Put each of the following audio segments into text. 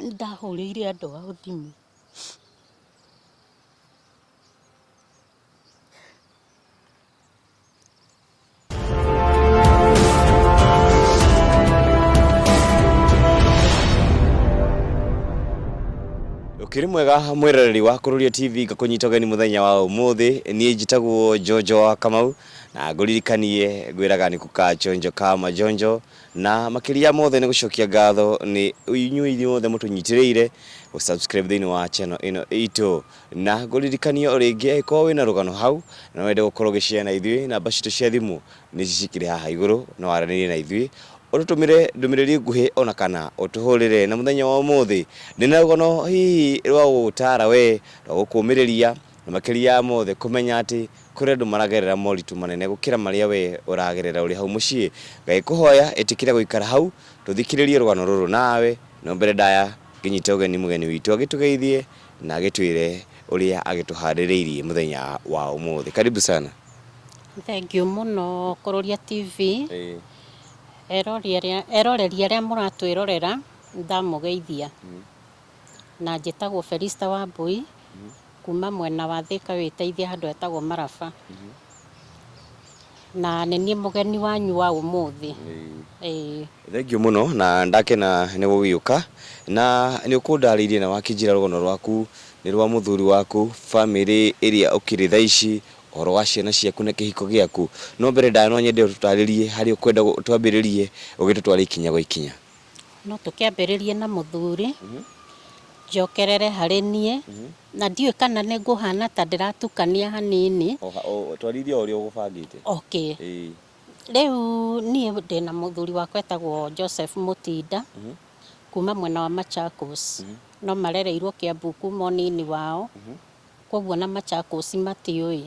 Nĩndahũrĩire andũ ao thimũ. Ũkĩrĩ mwega mwĩroreri wa Kũrũria TV, ngakũnyita ũgeni mũthenya wa ũmũthĩ. Niĩ njĩtagwo Njonjo wa Kamau na ngũririkanie ngwĩraga nĩ kũkachonjo ka majonjo, na makĩria mothe nĩ gũcokia ngatho nĩ inyuĩ inyuothe mũtũnyitĩrĩire gũ subscribe thĩinĩ wa channel ĩno itũ. Na ngũririkanie o rĩngĩ angĩkorwo wĩna rũgano hau na no wende gũkorwo ũgĩshare na ithuĩ, namba citũ cia thimũ nĩ ici cikĩrĩ haha igũrũ, no waranĩrie na ithuĩ ũtũtũmĩre ndũmĩrĩri nguhĩ ona kana ũtũhũrĩre. Na mũthenya wa ũmũthĩ ndĩna rũgano hihi rwa gũgũtara we, rwa gũkũmĩrĩria na makĩria ya mothe kũmenya atĩ kũrĩ andũ maragerera moritũ manene gũkĩra marĩa we ũragerera ũrĩ hau mũciĩ. Ngagĩkũhoya ĩtĩkĩra gũikara hau tũthikĩrĩrie rũgano rũrũ nawe, no mbere ndaya ngĩnyite ũgeni mũgeni witũ agĩtũgeithie na agĩtwĩre ũrĩa agĩtũharĩrĩirie mũthenya wa ũmũthĩ. Karibu sana. Thengiũ mũno Kũrũria TV. Eroreri arĩa mũratwĩrorera ndamũgeithia. Na njĩtagwo Felista Wambui kuma mwena wa Thĩka wĩteithie handũ hetagwo Maraba. Na nĩ niĩ mũgeni wanyu wa ũmũthĩ. Ĩĩ. Thengiũ mũno na ndakena nĩ gũgĩũka, na nĩ ũkũndarĩirie na wakĩnjĩra rũgano rwaku nĩ rwa mũthuri waku, bamĩrĩ ĩrĩa ũkĩrĩ thaa ici, ũhoro wa ciana ciaku na kĩhiko gĩaku. No mbere ndaya no nyende ũtũtarĩrie harĩa ũkwenda twambĩrĩrie ũgĩtũtware ikinya gwa ikinya. No tũkĩambĩrĩrie na mũthuri, njokerere harĩ niĩ, na ndiũĩ kana nĩ ngũhana ta ndĩratukania hanini. Twarithia o ũrĩa ũgũbangĩte. Okay. Rĩu niĩ ndĩna mũthuri wakwa etagwo Joseph Mũtinda, kuma mwena wa Machakos, no marereirwo Kiambu kuma ũnini wao, kwoguo ona Machakos matiũĩ.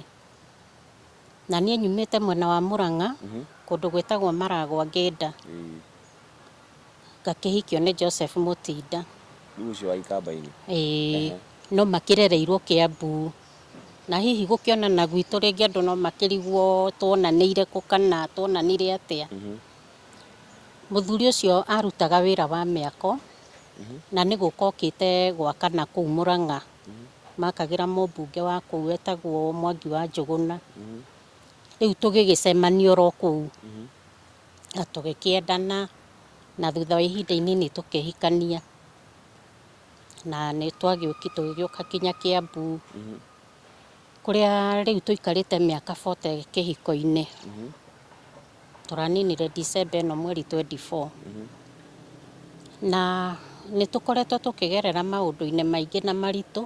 Na niĩ nyumĩte mwena wa Mũrang'a, kũndũ gwĩtagwo Maragwa Ngĩnda, ngakĩhikio nĩ Joseph Mũtinda. Rĩu ũcio wa Ikamba-inĩ? Ĩĩ, no makĩrereirwo Kiambu. Na hihi gũkĩonana gwitũ rĩngĩ andũ no makĩrigwo tuonanĩire kũ kana tuonanire atĩa. Mũthuri ũcio arutaga wĩra wa mĩako na nĩ gũka okĩte gwaka na kũu Mũrang'a. Makagĩra mũmbunge wa kũu etagwo Mwangi wa Njũgũna. Rĩu tũgĩgĩcemania oro kũu na tũgĩkĩendana na thutha wa ihinda inini tũkĩhikania. Na nĩ twagĩũkire tũgĩgĩũka nginya Kiambu, kũrĩa rĩu tũikarĩte mĩaka 40 kĩhiko-inĩ. Tũraninire December ĩno mweri 24. Na nĩ tũkoretwo tũkĩgerera maũndũ-inĩ maingĩ na maritũ,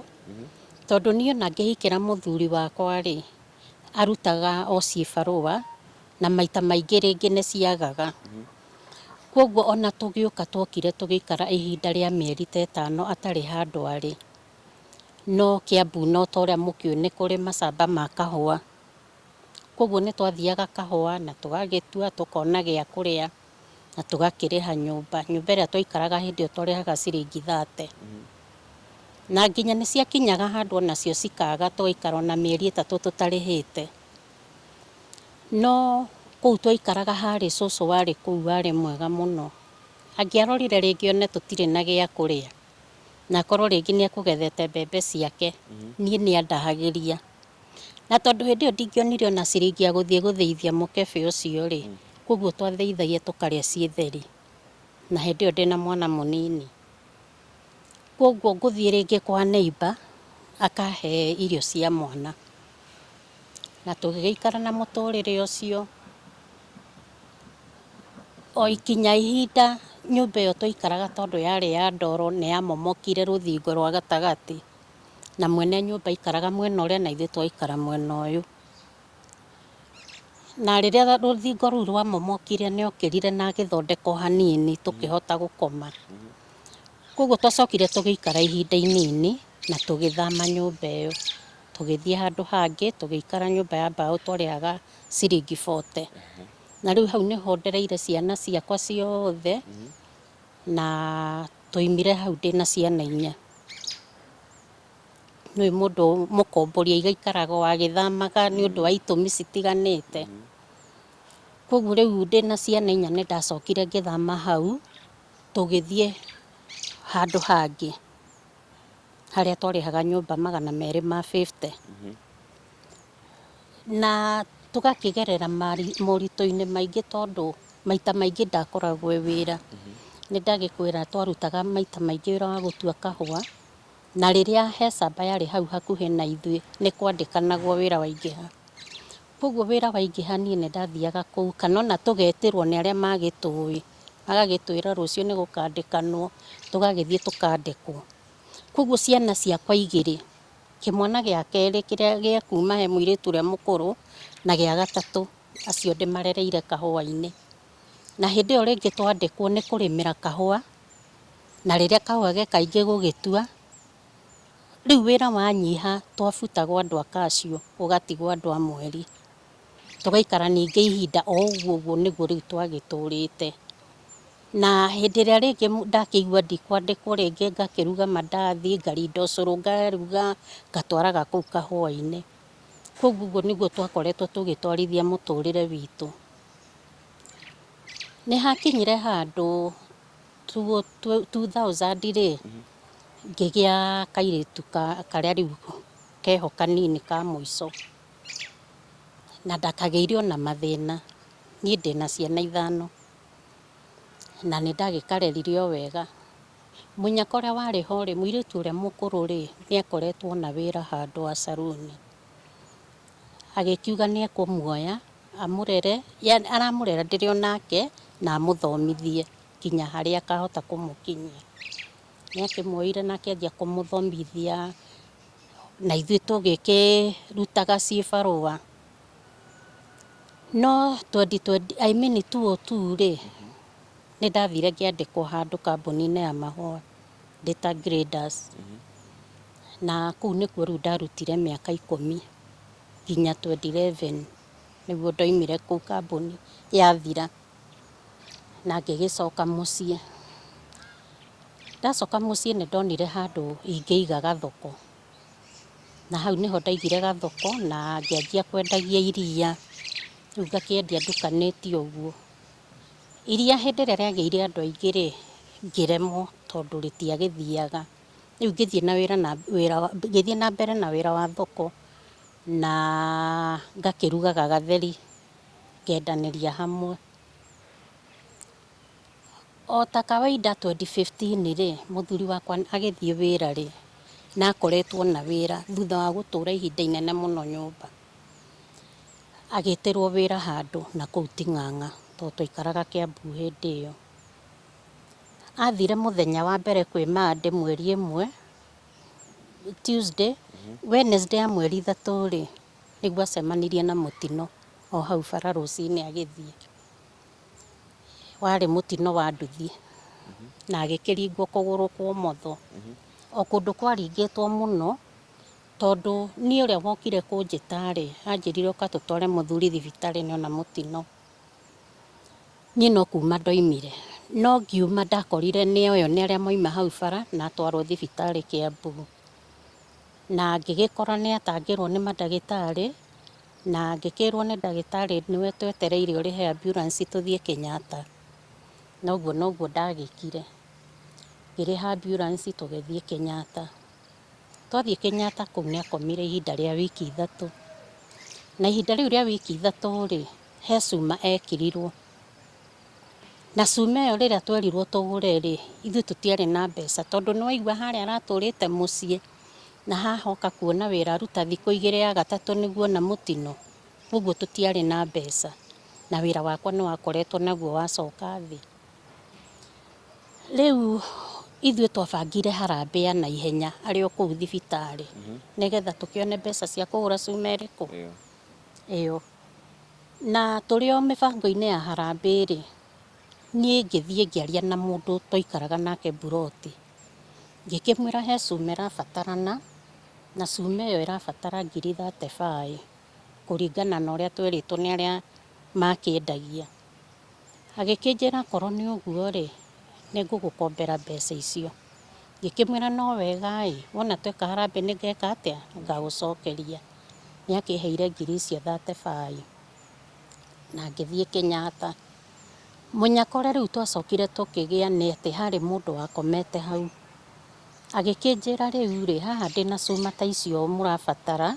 tondũ niĩ ona ngĩhikĩra mũthuri wakwa rĩ, arutaga o cibarũa, na maita maingĩ rĩngĩ nĩ ciagaga. Kwoguo o na tũgĩũka twokire tũgĩikara ihinda rĩa mĩeri ta ĩtano atarĩ handũ arĩ. No Kiambu no ta ũrĩa mũkĩũĩ nĩ kũrĩ macamba ma kahũa. Kwoguo nĩ twathiaga kahũa na tũgagĩtua tũkona gĩa kũrĩa na tũgakĩrĩha nyũmba. Nyũmba ĩrĩa twaikaraga hĩndĩ ĩyo twarĩhaga ciringi thate. Na nginya nĩ ciakinyaga handũ o nacio cikaga tũgaikara o na mĩeri ĩtatũ tũtarĩhĩte. No kũu twaikaraga harĩ cũcũ warĩ kũu warĩ mwega mũno. Angĩarorire rĩngĩ one tũtirĩ na gĩa kũrĩa, na akorwo rĩngĩ nĩ ekũgethete mbembe ciake, niĩ nĩ andahagĩria. Na tondũ hĩndĩ ĩyo ndingĩonire ona ciringi ya gũthiĩ gũthĩithia mũkebe ũcio rĩ, kwoguo twathĩithagia tũkarĩa ciĩ theri. Na hĩndĩ ĩyo ndĩna mwana mũnini. Kwoguo ngũthiĩ rĩngĩ kwa neighbour, akahe irio cia mwana. Na tũgĩgĩikara na mũtũrĩre ũcio, o ikinya ihinda nyũmba ĩyo twaikaraga tondũ yarĩ ya ndoro nĩ yamomokire rũthingo rwa gatagatĩ, na mwene nyũmba aikaraga mwena ũrĩa na ithuĩ twaikara mwena ũyũ. Na rĩrĩa rũthingo rũu rwamomokire nĩ okĩrire na agĩthondeka o hanini tũkĩhota gũkoma. Koguo twacokire tũgĩikara ihinda inini na tũgĩthama nyũmba ĩyo. Tũgĩthiĩ handũ hangĩ, tũgĩikara nyũmba ya mbaũ twarĩhaga ciringi bote. Na rĩu hau nĩho ndereire ciana ciakwa ciothe, na twaumire hau ndĩna ciana inya. Nĩũĩ mũndũ mũkombori aigaikaraga o agĩthamaga nĩ ũndũ wa itũmi citiganĩte. Koguo rĩu ndĩna ciana inya nĩndacokire ngĩthama hau, tũgĩthiĩ Handũ hangĩ harĩa twarĩhaga nyũmba 250. Na tũgakĩgerera moritũ-inĩ maingĩ tondũ maita maingĩ ndakoragwo e wĩra. Nĩ ndagĩkwĩra twarutaga maita maingĩ wĩra wa gũtua kahũa, na rĩrĩa he camba yarĩ hau hakuhĩ na ithuĩ nĩ kwandĩkanagwo wĩra waingĩha. Koguo wĩra waingĩha niĩ nĩ ndathiaga kũu kana ona tũgetĩrwo nĩ arĩa magĩtũĩ, magagĩtwĩra rũciũ nĩ gũkandĩkanwo, tũgagĩthiĩ tũkandĩkwo. Koguo ciana ciakwa igĩrĩ, kĩmwana gĩa kerĩ kĩrĩa gĩa kuma he mũirĩtu ũrĩa mũkũrũ na gĩa gatatũ, acio ndĩmarereire kahũa-inĩ. Na hĩndĩ ĩyo rĩngĩ twandĩkwo nĩ kũrĩmĩra kahũa, na rĩrĩa kahũa ge kaingĩ gũgĩtua, rĩu wĩra wanyiha twabutagwo andũ a kacio gũgatigwo andũ a mweri. Tũgaikara ningĩ ihinda o ũguo ũguo nĩguo rĩu twagĩtũrĩte. Na hĩndĩ ĩrĩa rĩngĩ ndakĩigua ndikwandĩkwo rĩngĩ ngakĩruga mandathi, ngarinda ũcũrũ ngaruga, ngatwaraga kũu kahũa-inĩ. Koguo ũguo nĩguo twakoretwo tũgĩtwarithia mũtũrĩre witũ. Nĩ hakinyire handũ 2000 rĩ, ngĩgĩa kairĩtu karĩa rĩu keho kanini ka mũico. Na ndakagĩire ona mathĩna. Niĩ ndĩna ciana ithano na nĩ ndagĩkarerire o wega. Mũnyaka ũrĩa warĩ ho rĩ, mũirĩtu ũrĩa mũkũrũ rĩ, nĩ akoretwo ona wĩra handũ wa saruni. Agĩkiuga nĩ ekũmuoya amũrere, yaani aramũrera ndĩrĩ o nake na amũthomithie nginya harĩa akahota kũmũkinyia. Nĩ akĩmuoire na akĩanjia kũmũthomithia na ithuĩ tũgĩkĩrutaga cibarũa. No 2020, I mean 202 rĩ, nĩ ndathire ngĩandĩkwo handũ kambuni-inĩ ya mahũa ndĩ ta graders. Na kũu nĩkuo rĩu ndarutire mĩaka 10 nginya 2011 nĩguo ndoimire kũu kambuni yathira na ngĩgĩcoka mũciĩ. Ndacoka mũciĩ nĩ ndonire handũ ingĩiga gathoko, na hau nĩho ndaigire gathoko na ngĩanjia kwendagia iria, rĩu ngakĩendia ndukanĩtie ũguo. Iria hĩndĩ ĩrĩa rĩagĩire andũ aingĩ rĩ, ngĩremwo tondũ rĩtiagĩthiaga. Rĩu ngĩthiĩ na wĩra na wĩra ngĩthiĩ na mbere na wĩra wa thoko na ngakĩrugaga gatheri ngendanĩria hamwe. O ta kawaida 2015 rĩ, mũthuri wakwa agĩthiĩ wĩra rĩ, na akoretwo na wĩra thutha wa gũtũra ihinda inene mũno nyũmba. Agĩtĩrwo wĩra handũ na kũu ti Ng'ang'a tondũ twaikaraga Kiambu hĩndĩ ĩyo. Athire mũthenya wa mbere kwĩ Monday mweri 1, Tuesday, Wednesday ya mweri 3 rĩ, nĩguo acemanirie na mũtino o hau bara rũcinĩ agĩthiĩ. Warĩ mũtino wa nduthi na agĩkĩringwo kũgũrũ kwa ũmotho. O kũndũ kwaringĩtwo mũno tondũ niĩ ũrĩa wokire kũnjĩta rĩ, anjĩrire ũka tũtware mũthuri thibitarĩ nĩ ona mũtino. Niĩ no kuma ndoimire, no ngiuma ndakorire nĩ oyo nĩ arĩa mauma hau bara na atwarwo thibitarĩ Kiambu. Na ngĩgĩkora nĩ atangĩrwo nĩ mandagĩtarĩ, na ngĩkĩrwo nĩ ndagĩtarĩ nĩwe twetereire ũrĩhe ambulance tũthiĩ Kenyatta. Na ũguo noguo ndagĩkire, ngĩrĩha ambulance tũgĩthiĩ Kenyatta. Twathiĩ Kenyatta kũu nĩ akomire ihinda rĩa wiki 3. Na ihinda rĩu rĩa wiki 3 rĩ, he cuma ekĩrirwo. Na cuma ĩyo rĩrĩa twerirwo tũgũre rĩ, ithuĩ tũtiarĩ na mbeca tondũ nĩ waigua harĩa aratũrĩte mũciĩ na haha oka kuona wĩra aruta thikũ 2 ya gatatũ nĩguo ona mũtino. Koguo tũtiarĩ na mbeca na wĩra wakwa nĩ wakoretwo naguo wacoka thĩ. Rĩu ithuĩ twabangire harambee ya naihenya arĩ o kũu thibitarĩ nĩgetha tũkĩone mbeca cia kũgũra cuma ĩrĩkũ? Ĩyo. Na tũrĩ o mĩbango-inĩ ya harambee rĩ, niĩ ngĩthiĩ ngĩaria na mũndũ twaikaraga nake mburoti, ngĩkĩmwĩra he cuma ĩrabatarana, na cuma ĩyo ĩrabatara ngiri 35 kũringana na ũrĩa twerĩtwo nĩ arĩa makĩendagia. Agĩkĩnjĩra akorwo nĩ ũguo rĩ, nĩ ngũgũkombera mbeca icio. Ngĩkĩmwĩra no wega ĩ, wona tweka harambee nĩ ngeka atĩa? Ngagũcokeria. Nĩ akĩheire ngiri icio 35 na ngĩthiĩ Kenyatta. Mũnyaka ũrĩa rĩu twacokire tũkĩgĩa nĩ atĩ harĩ mũndũ wakomete hau. Agĩkĩnjĩra rĩu rĩ, haha ndĩna cuma ta icio mũrabatara,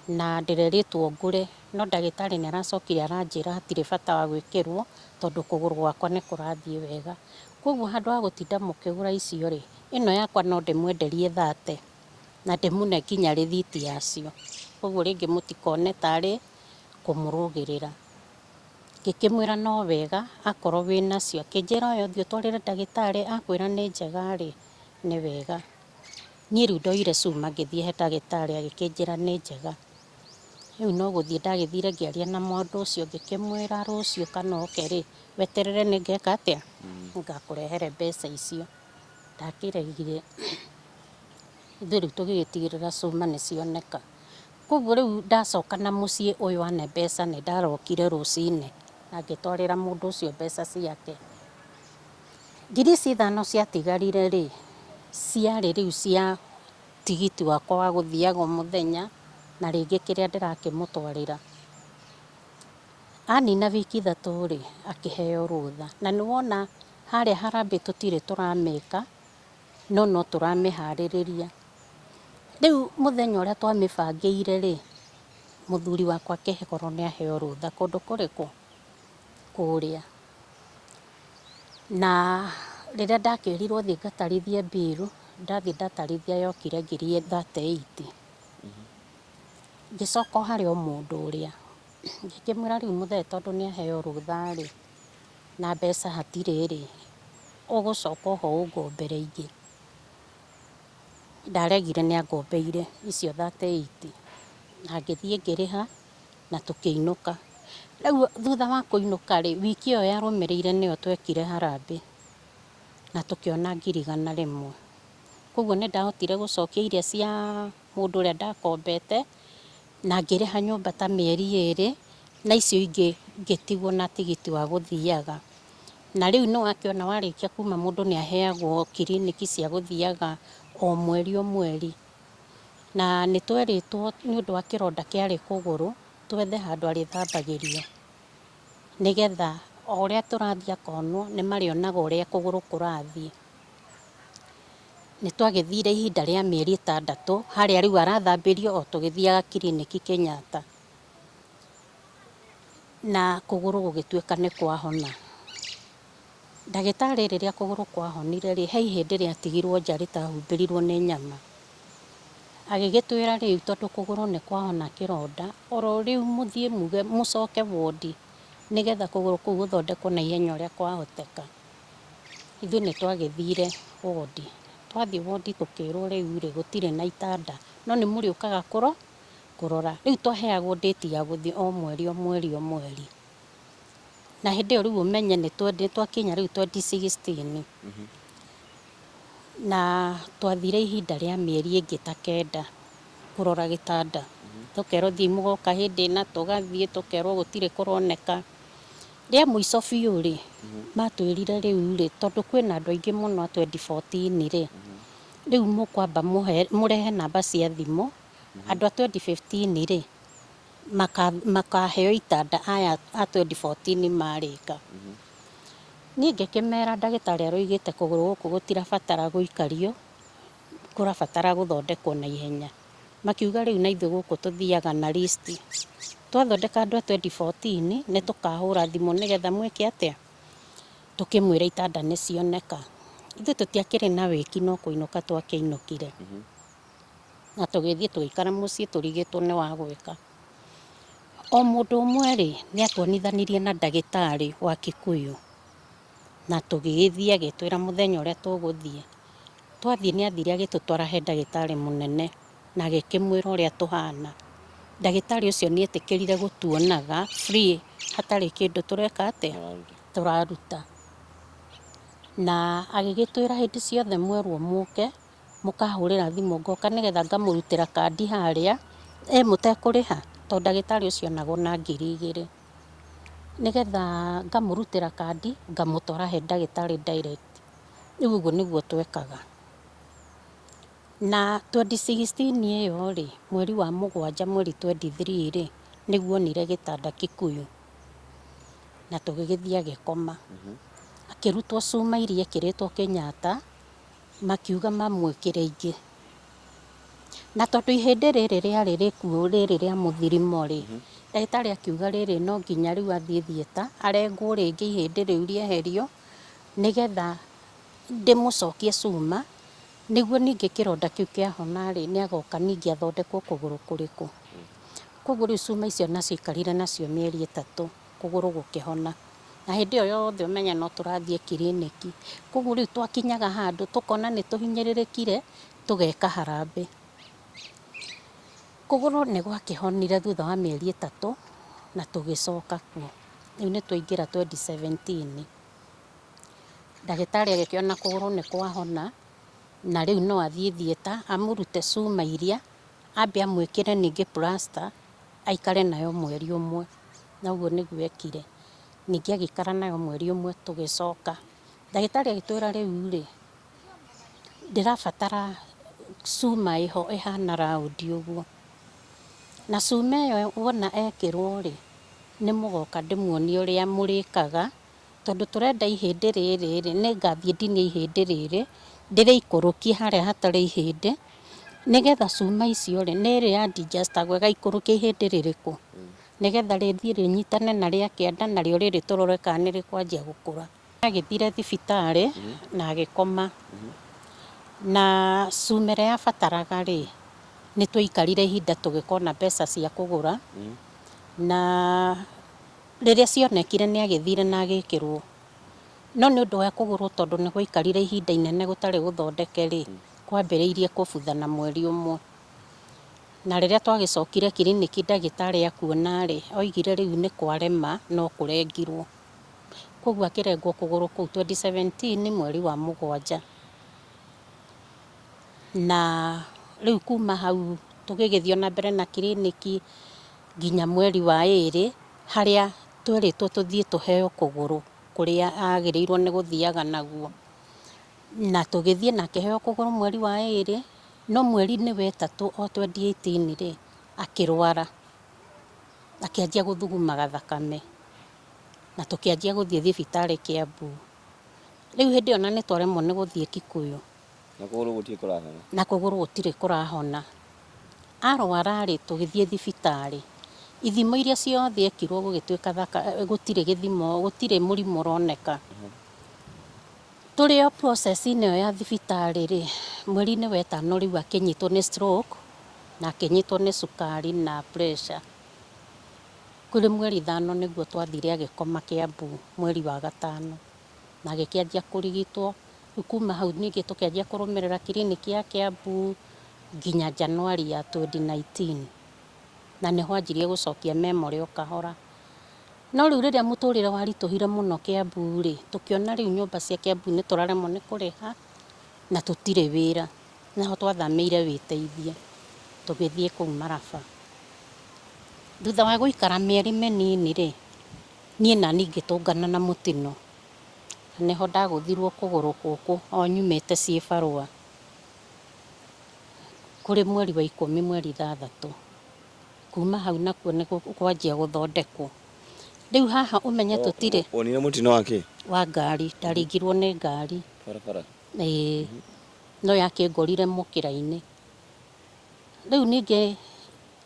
na ndĩrerĩtwo ngũre, no ndagĩtarĩ nĩ aracokire aranjĩra hatirĩ bata wa gwĩkĩrwo tondũ kũgũrũ gwakwa nĩ kũrathiĩ wega. Koguo handũ ha gũtinda mũkĩgũra icio rĩ, ĩno yakwa no ndĩmwenderie 30 na ndĩmũne nginya rĩthiti yacio. Koguo rĩngĩ mũtikone tarĩ kũmũrũgĩrĩra. Ngĩkĩmwĩra no wega akorwo wĩnacio. Akĩnjĩra oya ũthiĩ ũtwarĩre ndagĩtarĩ akwĩra nĩ njega rĩ, nĩ wega. Niĩ rĩu ndoire cuma ngĩthiĩ he ndagĩtarĩ agĩkĩnjĩra nĩ njega. Rĩu no gũthiĩ ndagĩthire ngĩaria na mũndũ ũcio ngĩkĩmwĩra rũciũ kana oke rĩ, weterere nĩ ngeka atĩa? Nĩngakũrehere mbeca icio. Ndakĩregire, ithuĩ rĩu tũgĩgĩtigĩrĩra cuma nĩ cioneka. Koguo rĩu ndacoka na mũciĩ ũyũ ane mbeca nĩ ndarokire rũcinĩ na ngĩtwarĩra mũndũ ũcio mbeca ciake. Ngiri ici ithano ciatigarire rĩ, ciarĩ rĩu cia tigiti wakwa wa gũthiaga o mũthenya na rĩngĩ kĩrĩa ndĩrakĩmũtwarĩra. Anina wiki ithatũ rĩ, akĩheo rũtha. Na nĩ wona harĩa harambee tũtirĩ tũramĩka, no no tũramĩharĩrĩria. Rĩu mũthenya ũrĩa twamĩbangĩire rĩ, mũthuri wakwa akĩkorwo nĩ aheo rũtha kũndũ kũrĩkũ? Kũrĩa. Na rĩrĩa ndakĩrirwo thiĩ ngatarithie bill, ndathiĩ ndatarithia yokire ngiri 38. Ngĩcoka o harĩ o mũndũ ũrĩa, ngĩkĩmwĩra rĩu mũthee tondũ nĩ aheo rũtha rĩ, na mbeca hatirĩ rĩ, ũgũcoka oho ũngombere ingĩ. Ndaregire nĩ angombeire icio 38 na ngĩthiĩ ngĩrĩha na tũkĩinũka. Rĩu thutha wa kũinũka rĩ, wiki ĩyo yarũmĩrĩire nĩyo twekire harambee na tũkĩona ngiri 100. Koguo nĩ ndahotire gũcokia iria cia mũndũ ũrĩa ndakombete na ngĩrĩha nyũmba ta mĩeri 2 na icio ingĩ ngĩtigwo na tigiti wa gũthiaga. Na rĩu nĩ wakĩona warĩkia kuma mũndũ nĩ aheagwo kiriniki cia gũthiaga o mweri o mweri. Na nĩ twerĩtwo nĩ ũndũ wa kĩronda kĩarĩ kũgũrũ, twethe handũ arĩthambagĩrio. Nĩgetha o ũrĩa tũrathiĩ akonwo nĩ marĩonaga ũrĩa kũgũrũ kũrathiĩ. Nĩ twagĩthire ihinda rĩa mĩeri 6 harĩa rĩu arathambĩrio o tũgĩthiaga kiriniki Kenyatta. Na kũgũrũ gũgĩtuĩka nĩ kwahona. Ndagĩtarĩ rĩrĩa kũgũrũ kwahonire rĩ, he ihĩndĩ rĩatigirwo nja rĩtahumbĩrirwo nĩ nyama. Agĩgĩtwĩra rĩu tondũ kũgũrũ nĩ kwahona kĩronda, oro rĩu mũthiĩ muge mũcoke wondi nĩgetha kũgũrũ kũu gũthondekwo na ihenya ũrĩa kwahoteka. Ithuĩ nĩ twagĩthire wondi. Twathiĩ wondi tũkĩrwo rĩu rĩ, gũtirĩ na itanda, no nĩ mũrĩũkaga kũrora. Rĩu twaheagwo date ya gũthiĩ o mweri o mweri o mweri. Na hĩndĩ ĩyo rĩu ũmenye nĩ twakinya rĩu 2016. Na twathire ihinda rĩa mĩeri ĩngĩ ta 9 kũrora gĩtanda. Tũkerwo thiĩi mũgoka hĩndĩ ĩna, tũgathiĩ tũkerwo gũtirĩ kũroneka. Rĩa mũico biũ rĩ, matwĩrire rĩu rĩ, tondũ kwĩna andũ aingĩ mũno a 2014 rĩ, rĩu mũkwamba mũrehe namba cia thimũ, andũ a 2015 rĩ, makaheo itanda aya a 2014 marĩka. Niĩ ngĩkĩmera ndagĩtarĩ aroigĩte kũgũrũ gũkũ gũtirabatara gũikario, kũrabatara gũthondekwo na ihenya. Makiuga rĩu na ithuĩ gũkũ tũthiaga na list. Twathondeka andũ a 2014 nĩ tũkahũra thimũ nĩgetha mwĩke atĩa? Tũkĩmwĩra itanda nĩ cioneka. Ithuĩ tũtiakĩrĩ na wĩki no kũinũka twakĩinũkire. Na tũgĩthiĩ tũgĩikara mũciĩ tũrigĩtwo nĩ wa gwĩka. O mũndũ ũmwe rĩ, nĩ atuonithanirie na ndagĩtarĩ wa Kikuyu. Na tũgĩgĩthiĩ agĩtwĩra mũthenya ũrĩa tũgũthiĩ. Twathiĩ nĩ athire agĩtũtwara he ndagĩtarĩ mũnene na agĩkĩmwĩra ũrĩa tũhana. Ndagĩtarĩ ũcio nĩ etĩkĩrire gũtuonaga free hatarĩ kĩndũ tũreka atĩa? Tũraruta. Na agĩgĩtwĩra hĩndĩ ciothe mwerwo mũke, mũkahũrĩra thimũ ngoka nĩgetha ngamũrutĩra kandi harĩa, ĩ mũtekũrĩha? Tondũ ndagĩtarĩ ũcio onagwo na ngiri 2. Nĩgetha ngamũrutĩra kandi, ngamũtwara he ndagĩtarĩ direct. Rĩu ũguo nĩguo twekaga. Na 2016 ĩyo rĩ, mweri wa 7 mweri 23 rĩ, nĩguo onire gĩtanda Kikuyu. Na tũgĩgĩthiĩ agĩkoma. Akĩrutwo cuma iria ekĩrĩtwo Kenyatta, Makiuga mamwĩkĩre ingĩ. Na tondũ ihĩndĩ rĩrĩ rĩarĩ rĩkuũ rĩrĩ rĩa mũthirimo rĩ, ndagĩtarĩ akiuga rĩrĩ no nginya rĩu athiĩ theatre, arengwo rĩngĩ ihĩndĩ rĩu rĩeherio, nĩgetha ndĩmũcokie cuma, nĩguo ningĩ kĩronda kĩu kĩahona rĩ, nĩ agoka ningĩ athondekwo kũgũrũ kũrĩkũ. Koguo rĩu cuma icio nacio aikarire nacio mĩeri 3, kũgũrũ gũkĩhona. Na hĩndĩ ĩyo yothe ũmenye no tũrathiĩ kiriniki. Koguo rĩu twakinyaga handũ tũkona nĩ tũhinyĩrĩrĩkire, tũgeka harambee. Kũgũrũ nĩ gwakĩhonire thutha wa mĩeri 3 na tũgĩcoka kuo. Rĩu nĩ twaingĩra 2017. Ndagĩtarĩ agĩkĩona kũgũrũ nĩ kwahona, na rĩu no athiĩ theatre, amũrute cuma iria, ambe amwĩkĩre ningĩ plaster, aikare nayo mweri 1. Na ũguo nĩguo ekire. Ningĩ agĩikara nayo mweri 1 tũgĩcoka. Ndagĩtarĩ agĩtwĩra rĩu rĩ, ndĩrabatara cuma ĩho ĩhana round ũguo. Na cuma ĩyo wona ekĩrwo rĩ, nĩ mũgoka ndĩmuonie ũrĩa mũrĩkaga, tondũ tũrenda ihĩndĩ rĩrĩ rĩ, nĩngathiĩ ndinie ihĩndĩ rĩrĩ, ndĩrĩikũrũkie harĩa hatarĩ ihĩndĩ, nĩgetha cuma icio rĩ, nĩ ĩrĩ adjustagwo ĩgaikũrũkia ihĩndĩ rĩrĩkũ, nĩgetha rĩthiĩ rĩnyitane na rĩa kĩanda narĩo rĩrĩ tũrore kana nĩ rĩkwanjia gũkũra. Agĩthire thibitarĩ na agĩkoma, na cuma ĩrĩa yabataraga rĩ, nĩ twaikarire ihinda tũgĩkona mbeca cia kũgũra, na rĩrĩa cionekire nĩ agĩthire na agĩkĩrwo. No nĩ ũndũ wa kũgũrũ tondũ nĩ gwaikarire ihinda inene gũtarĩ gũthondeke rĩ, kwambĩrĩirie kũbutha na mweri 1. Na rĩrĩa twagĩcokire kiriniki ndagĩtarĩ akuona rĩ, oigire rĩu nĩ kwarema no kũrengirwo. Koguo akĩrengwo kũgũrũ kũu 2017 mweri wa 7. Na rĩu kuma hau tũgĩgĩthiĩ ona mbere na kiriniki nginya mweri wa 2 harĩa twerĩtwo tũthiĩ tũheo kũgũrũ kũrĩa agĩrĩirwo nĩ gũthiaga naguo. Na tũgĩthiĩ na akĩheo kũgũrũ mweri wa 2, no mweri-inĩ wa 3 o 2018 rĩ, akĩrwara. Akĩanjia gũthugumaga thakame. Na tũkĩanjia gũthiĩ thibitarĩ Kiambu. Rĩu hĩndĩ ĩyo na nĩ twaremwo nĩ gũthiĩ Kikuyu. Na kũgũrũ gũtirĩ kũrahona. Na kũgũrũ gũtirĩ kũrahona. Arwara rĩ, tũgĩthiĩ thibitarĩ. Ithimo iria ciothe ekirwo gũgĩtuĩka gũtirĩ gĩthimo, gũtirĩ mũrimũ ũroneka. Tũrĩ o process-inĩ ĩyo ya thibitarĩ rĩ, mweri-inĩ wa 5 rĩu akĩnyitwo nĩ stroke, na akĩnyitwo nĩ cukari na pressure. Kũrĩ mweri 5 nĩguo twathire agĩkoma Kiambu mweri wa 5, na agĩkĩanjia kũrigitwo. Rĩu kuma hau ningĩ tũkĩanjia kũrũmĩrĩra kiriniki ya Kiambu nginya Januari ya 2019. Na nĩho anjirie gũcokia memory o kahora. No rĩu rĩrĩa mũtũrĩre waritũhire mũno Kiambu rĩ, tũkĩona rĩu nyũmba cia Kiambu nĩ tũraremwo nĩ kũrĩha na tũtirĩ wĩra. Nĩho twathamĩire wĩteithie, tũgĩthiĩ kũu Maraba. Thutha wa gũikara mĩeri mĩnini rĩ, niĩ nani ngĩtũngana na mũtino. Nĩho ndagũthirwo kũgũrũ gũkũ o nyumĩte ciĩbarũa. Kũrĩ mweri wa 10 mweri 6. Kuma hau nakuo nĩ kwanjia gũthondekwo. Rĩu haha ũmenye tũtirĩ. Wonire mũtino wa kĩ? Wa ngari, ndaringirwo nĩ ngari. Barabara? Ĩĩ, no yakĩngorire mũkĩra-inĩ. Rĩu ningĩ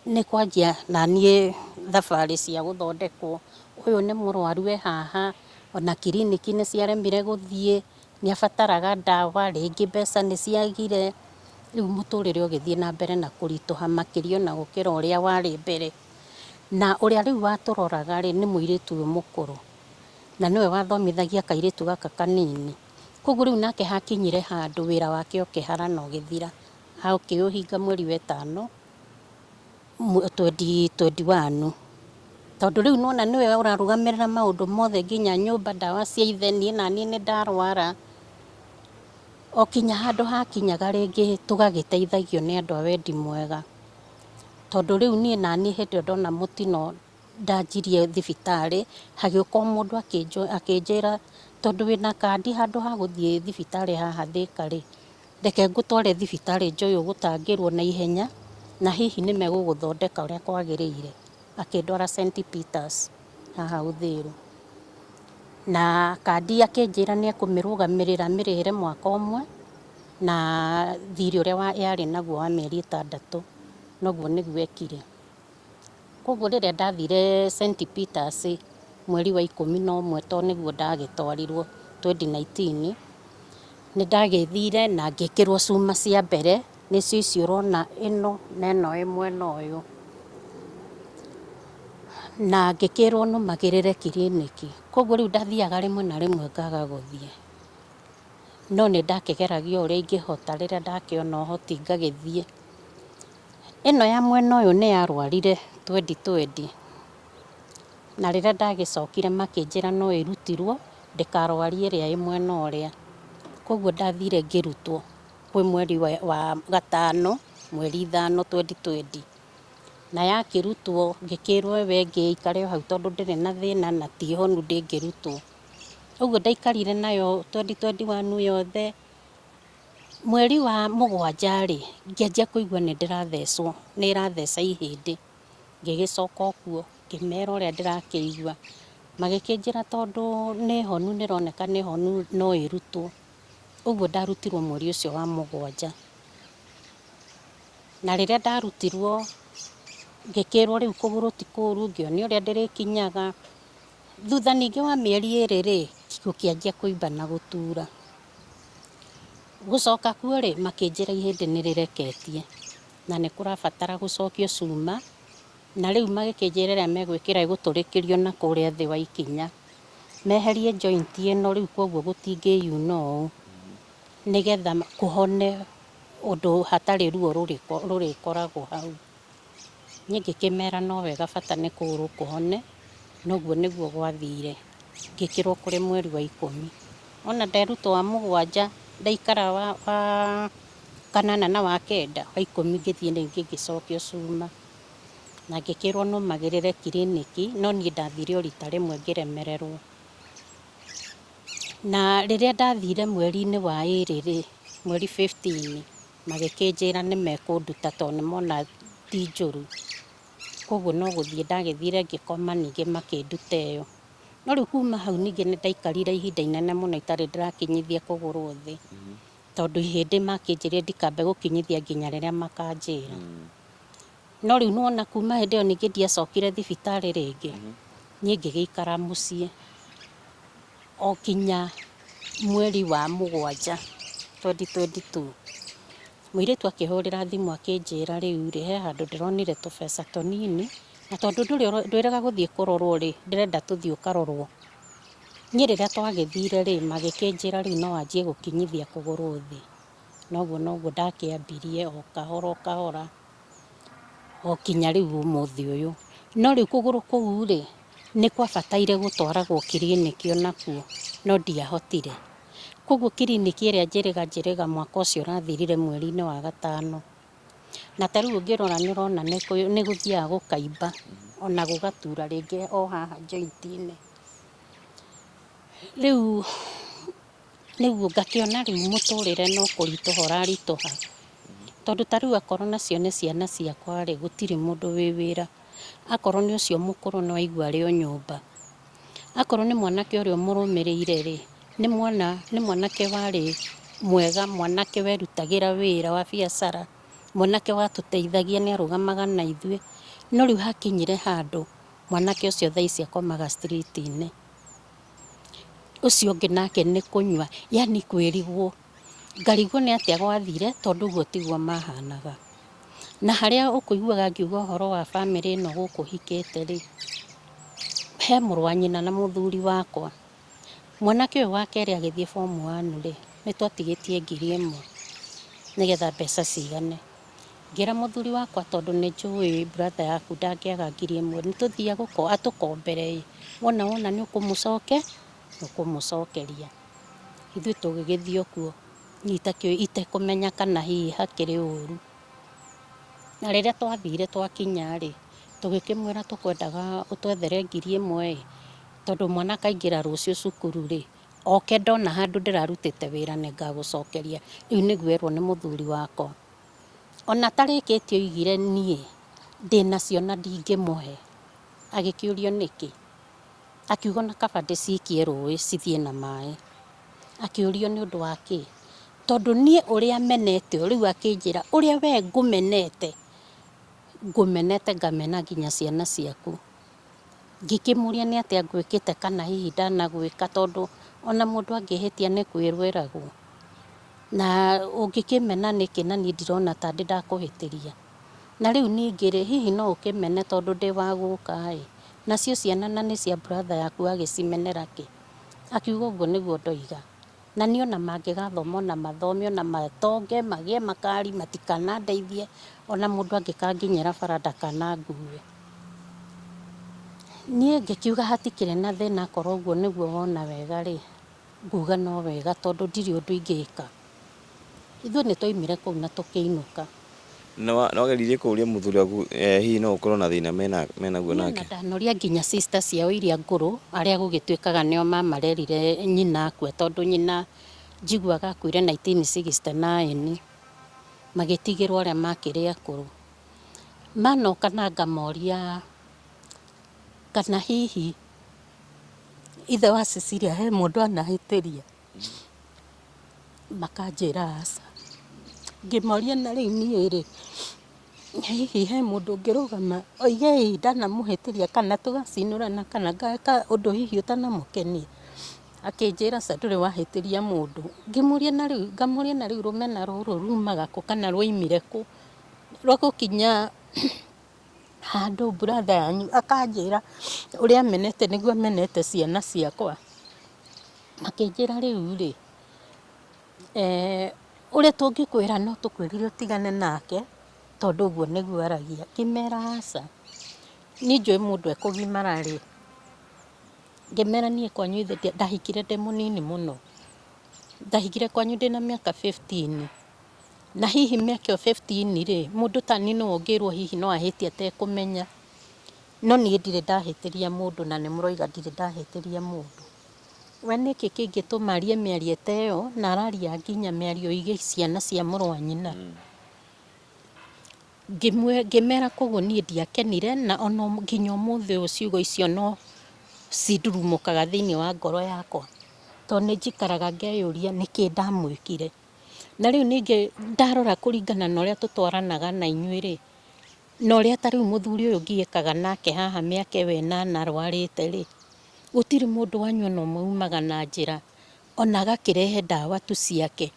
nĩ kwanjia naniĩ thabarĩ cia gũthondekwo. Ũyũ nĩ mũrwaru e haha, ona kiriniki nĩ ciaremire gũthiĩ, nĩ abataraga ndawa, rĩngĩ mbeca nĩ ciagire. Rĩu mũtũrĩre ũgĩthiĩ na mbere na kũritũha makĩria ona gũkĩra ũrĩa warĩ mbere. Na ũrĩa rĩu watũroraga rĩ, nĩ mũirĩtu ũyũ mũkũrũ. Na nĩwe wathomithagia kairĩtu gaka kanini. Koguo rĩu nake hakinyire handũ wĩra wake ũkĩhara na ũgĩthira. Akĩũhinga mweri wa 5 2021. Tondũ rĩu nĩwona nĩwe ũrarũgamĩrĩra maũndũ mothe nginya nyũmba, ndawa cia ithe, niĩ naniĩ nĩ ndarwara. O kinya handũ hakinyaga rĩngĩ tũgagĩteithagio nĩ andũ a wendi mwega. Tondũ rĩu niĩ naniĩ hĩndĩ ĩyo ndona mũtino ndanjirie thibitarĩ, hagĩũka o mũndũ akĩnjĩra tondũ wĩna kandi handũ ha gũthiĩ thibitarĩ haha Thĩka rĩ, reke ngũtware thibitarĩ njũĩ ũgũtangĩrwo na ihenya, na hihi nĩ megũgũthondeka ũrĩa kwagĩrĩire. Akĩndwara St Peters haha Uthiru. Na kandi akĩnjĩra nĩ ekũmĩrũgamĩrĩra amĩrĩhĩre mwaka 1. Na thirĩ ũrĩa yarĩ naguo wa mĩeri ĩtandatũ, noguo nĩguo ekire. Koguo rĩrĩa ndathire St Peters mweri wa 11 tondũ nĩguo ndagĩtwarirwo 2019, nĩ ndagĩthire na ngĩkĩrwo cuma cia mbere, nĩcio ici ũrona ĩno na ĩno ĩ mwena ũyũ. Na ngĩkĩrwo nũmagĩrĩre kiriniki. Koguo rĩu ndathiaga rĩmwe na rĩmwe ngaga gũthiĩ. No nĩ ndakĩgeragia o ũrĩa ingĩhota rĩrĩa ndakĩona ũhoti ngagĩthiĩ. Ĩno ya mwena ũyũ nĩ yarwarire twendi twendi, na rĩrĩa ndagĩcokire makĩnjĩra no ĩrutirwo ndĩkarwarie ĩrĩa ĩ mwena ũrĩa. Koguo ndathire ngĩrutwo kwĩ mweri wa gatano, mweri 5 2020. Na yakĩrutwo ngĩkĩrwo ĩyo ĩngĩ ĩikare o hau tondũ ndĩrĩ na thĩna na ti honu ndĩngĩrutwo. Ũguo ndaikarire nayo 2021 yothe. Mweri wa 7 rĩ, ngĩanjia kũigua nĩ ndĩrathecwo, nĩ ĩratheca ihĩndĩ. Ngĩgĩcoka o kuo, ngĩmera ũrĩa ndĩrakĩigua. Magĩkĩnjĩra tondũ nĩ honu nĩ ĩroneka nĩ honu no ĩrutwo. Ũguo ndarutirwo mweri ũcio wa 7. Na rĩrĩa ndarutirwo, ngĩkĩrwo rĩu kũgũrũ ti kũru, ngĩonio ũrĩa ndĩrĩkinyaga. Thutha ningĩ wa mĩeri 2 rĩ, gũkĩanjia kũimba na gũtura. Gũcoka kuo rĩ, makĩnjĩra ihĩndĩ nĩ rĩreketie na nĩ kũrabatara gũcokio cuma, na rĩu magĩkĩnjĩra ĩrĩa megwĩkĩra ĩgũtũrĩkĩrio na kũrĩa thĩ wa ikinya. Meherie joint ĩno rĩu koguo gũtingĩyuna ũũ, nĩgetha kũhone ũndũ hatarĩ ruo rũrĩkoragwo hau. Niĩ ngĩkĩmera no wega bata nĩ kũgũrũ kũhone, noguo nĩguo gwathire. Ngĩkĩrwo kũrĩ mweri wa 10. Ona nderutwo wa 7, ndaikara wa 8 na wa 9, wa 10 ngĩthiĩ rĩngĩ ngĩcokio cuma. Na ngĩkĩrwo nũmagĩrĩre kiriniki, no niĩ ndathire o rita rĩmwe ngĩremererwo. Na rĩrĩa ndathire mweri-inĩ wa 2 rĩ, mweri 15, magĩkĩnjĩra nĩ mekũnduta tondũ nĩ mona ti njũru. Koguo no gũthiĩ ndagĩthire ngĩkoma ningĩ makĩnduta ĩyo. No rĩu kuma hau ningĩ nĩ ndaikarire ihinda inene mũno itarĩ ndĩrakinyithia kũgũrũ thĩ. Tondũ ihĩndĩ makĩnjĩrire ndikambe gũkinyithia nginya rĩrĩa makanjĩra. No rĩu nĩwona kuma hĩndĩ ĩyo ningĩ ndiacokire thibitarĩ rĩngĩ. Niĩ ngĩgĩikara mũciĩ o kinya mweri wa 7 2022. Mũirĩtu akĩhũrĩra thimũ akĩnjĩra rĩu rĩ, he handũ ndĩronire tũbeca tũnini, na tondũ ndwĩrĩga gũthiĩ kũrorwo rĩ, ndĩrenda tũthiĩ ũkarorwo. Niĩ rĩrĩa twagĩthire rĩ, magĩkĩnjĩra rĩu no wanjie gũkinyithia kũgũrũ thĩ. Noguo noguo ndakĩambirie o kahora o kahora, o kinya rĩu ũmũthĩ ũyũ. No rĩu kũgũrũ kũu rĩ, nĩ kwabataire gũtwaragwo kiriniki onakuo, no ndiahotire. Koguo kiriniki ĩrĩa njĩrĩga njĩrĩga mwaka ũcio ũrathirire mweri-inĩ wa 5. Na ta rĩu ũngĩrora nĩ ũrona nĩ gũthiaga gũkaimba, ona gũgatura rĩngĩ o haha joint-inĩ. Rĩu nĩguo ngakĩona rĩu mũtũrĩre no kũritũha ũraritũha. Tondũ ta rĩu akorwo nacio nĩ ciana ciakwa rĩ, gũtirĩ mũndũ wĩ wĩra. Akorwo nĩ ũcio mũkũrũ nĩ waigua arĩ o nyũmba. Akorwo nĩ mwanake ũrĩa ũmũrũmĩrĩire rĩ, nĩ mwana nĩ mwanake warĩ mwega, mwanake werutagĩra wĩra wa biacara, mwanake watũteithagia nĩ arũgamaga na ithuĩ. No rĩu hakinyire handũ mwanake ũcio thaa ici akomaga street -inĩ. Ũcio ũngĩ nake nĩ kũnyua, yaani kwĩrigwo. Ngarigwo nĩ atĩa gwathire tondũ ũguo tiguo mahanaga. Na harĩa ũkũiguaga ngiuga ũhoro wa bamĩrĩ ĩno gũkũ hikĩte rĩ, he mũrũ wa nyina na mũthuri wakwa. Mwanake ũyũ wa kerĩ agĩthiĩ form one rĩ, nĩ twatigĩtie 1000 nĩgetha mbeca cigane. Ngĩra mũthuri wakwa tondũ nĩ njũĩ brother yaku ndangĩaga 1000 nĩ tũthiĩ atũkombere ĩ, wona wona nĩ ũkũmũcoke, nĩ ũkũmũcokeria. Ithuĩ tũgĩgĩthiĩ o kuo niĩ itekũmenya kana hihi hakĩrĩ ũru. Na rĩrĩa twathire twakinya rĩ, tũgĩkĩmwĩra tũkwendaga ũtwethere 1000 ĩ, tondũ mwana akaingĩra rũciũ cukuru rĩ, oke ndona handũ ndĩrarutĩte wĩra nĩ ngagũcokeria. Rĩu nĩguo erwo nĩ mũthuri wakwa. Ona atarĩkĩtie oigire niĩ ndĩnacio na ndingĩmũhe. Agĩkĩũrio nĩkĩ, akiuga ona kaba ndĩcikie rũĩ cithiĩ na maĩ. Akĩũrio nĩ ũndũ wa kĩ, Tondũ niĩ ũrĩa menete rĩu akĩnjĩra ũrĩa we ngũmenete, ngũmenete ngamena nginya ciana ciaku. Ngĩkĩmũria nĩ atĩa ngwĩkĩte kana hihi ndanagwĩka tondũ ona mũndũ angĩhĩtia nĩ kwĩrwo eragwo. Na ũngĩkĩmena nĩkĩ na niĩ ndirona ta ndĩ ndakũhĩtĩria. Na rĩu ningĩ rĩ, hihi no ũkĩmene tondũ ndĩ wa gũka ĩ, nacio ciana na nĩ cia brother yaku wagĩcimenera kĩ? Akiuga ũguo nĩguo ndoiga. Na niĩ ona mangĩgathoma ona mathome ona matonge magĩe makari matikanandeithie ona mũndũ angĩkanginyĩra bara ndakanangue. Niĩ ngĩkiuga hatikĩrĩ na thĩna akorwo ũguo nĩguo wona wega rĩ, nguga no wega tondũ ndirĩ ũndũ ingĩka. Ithuĩ nĩ twaimire kũu na tũkĩinũka. Nĩ wageririe kũria mũthuri waku hihi no ũkorwo na thĩna menaguo Niĩ ona nake? ndanoria nginya sister ciao iria ngũrũ arĩa gũgĩtuĩkaga nĩo mamarerire nyina akua tondũ nyina njiguaga akuire 1969 magĩtigĩrwo arĩa makĩrĩ akũrũ. Manoka na ngamoria kana hihi ithe wa Cecilia he mũndũ anahĩtĩria, makanjĩra aca. Ngĩmoria na rĩu niĩ rĩ, hihi he mũndũ ũngĩrũgama oige ĩĩ ndanamũhĩtĩria kana tũgacinũrana kana ngeka ũndũ hihi ũtanamũkenia? Akĩnjĩra aca ndũrĩ wahĩtĩria mũndũ. Ngĩmũria na rĩu, ngamũria na rĩu rũmena rũrũ rumaga kũ kana rwaimire kũ? Rwa gũkinya handũ brother yanyu akanjĩra ũrĩa amenete nĩguo amenete ciana ciakwa. Akĩnjĩra rĩu rĩ, ũrĩa tũngĩkwĩra no tũkwĩrire ũtigane nake, tondũ ũguo nĩguo aragia. Ngĩmera aca, niĩ njũĩ mũndũ ekũgimara rĩ, ngĩmera niĩ kwanyu ndahikire ndĩ mũnini mũno, ndahikire kwanyu ndĩna mĩaka 15. Na hihi mĩaka ĩyo 15 rĩ, mũndũ ta niĩ nũ ũngĩrwo hihi no ahĩtie atekũmenya. No niĩ ndirĩ ndahĩtĩria mũndũ na nĩ mũroiga ndirĩ ndahĩtĩria mũndũ. We nĩkĩ kĩngĩtũma arie mĩario ta ĩyo na araria nginya mĩario ĩgiĩ ciana cia mũrũ wa nyina? Ngĩmera koguo niĩ ndiakenire na ona nginya ũmũthĩ ũyũ ciugo icio no cindurumũkaga thĩinĩ wa ngoro yakwa. Tondũ nĩ njikaraga ngeyũria nĩkĩ ndamwĩkire. Na rĩu ningĩ ndarora kũringana na ũrĩa tũtwaranaga na inyuĩ rĩ, na ũrĩa ta rĩu mũthuri ũyũ ngiĩkaga nake haha mĩaka ĩyo ĩnana arwarĩte rĩ, gũtirĩ mũndũ wanyu ona ũmwe umaga na njĩra ona agakĩrehe ndawa tu ciake.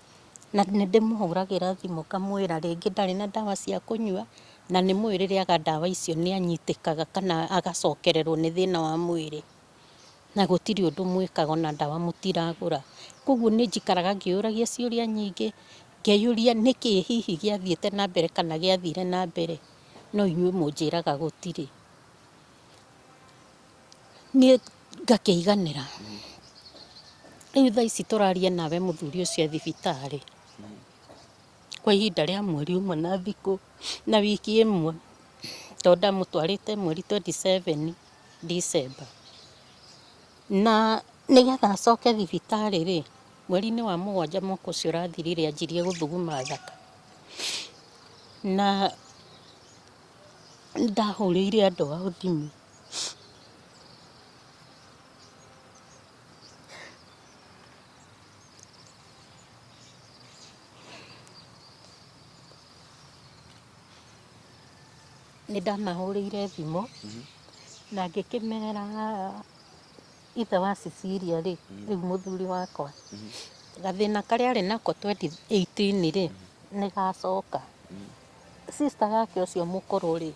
Na nĩ ndĩmũhũragĩra thimũ ngamwĩra rĩngĩ ndarĩ na ndawa cia kũnyua, na nĩ mũĩ rĩrĩa aga ndawa icio nĩ anyitĩkaga kana agacokererwo nĩ thĩna wa mwĩrĩ. Na gũtirĩ ũndũ mwĩkaga ona ndawa mũtiragũra. Koguo nĩ njikaraga ngĩyũragia ciũria nyingĩ, ngeyũria nĩkĩ hihi gĩathiĩte na mbere kana gĩathire na mbere, no inyuĩ mũnjĩraga gũtirĩ. Niĩ ngakĩiganĩra. Rĩu thaa ici tũraria nawe mũthuri ũcio e thibitarĩ, kwa ihinda rĩa mweri ũmwe na thikũ na wiki ĩmwe, tondũ ndamũtwarĩte mweri 27 December. Na nĩgetha acoke thibitarĩ rĩ, mweri-inĩ wa mũgwanja mwaka ũcio ũrathirire anjirie gũthuguma thaka. Na nĩndahũrĩire andũ ao thimũ. Nĩ ndamahũrĩire thimũ na ngĩkĩmera ithe wa Cecilia rĩ, rĩu mũthuri wakwa, gathĩna karĩa arĩ nako 2018 rĩ, nĩ gacoka. Sister yake ũcio mũkũrũ rĩ,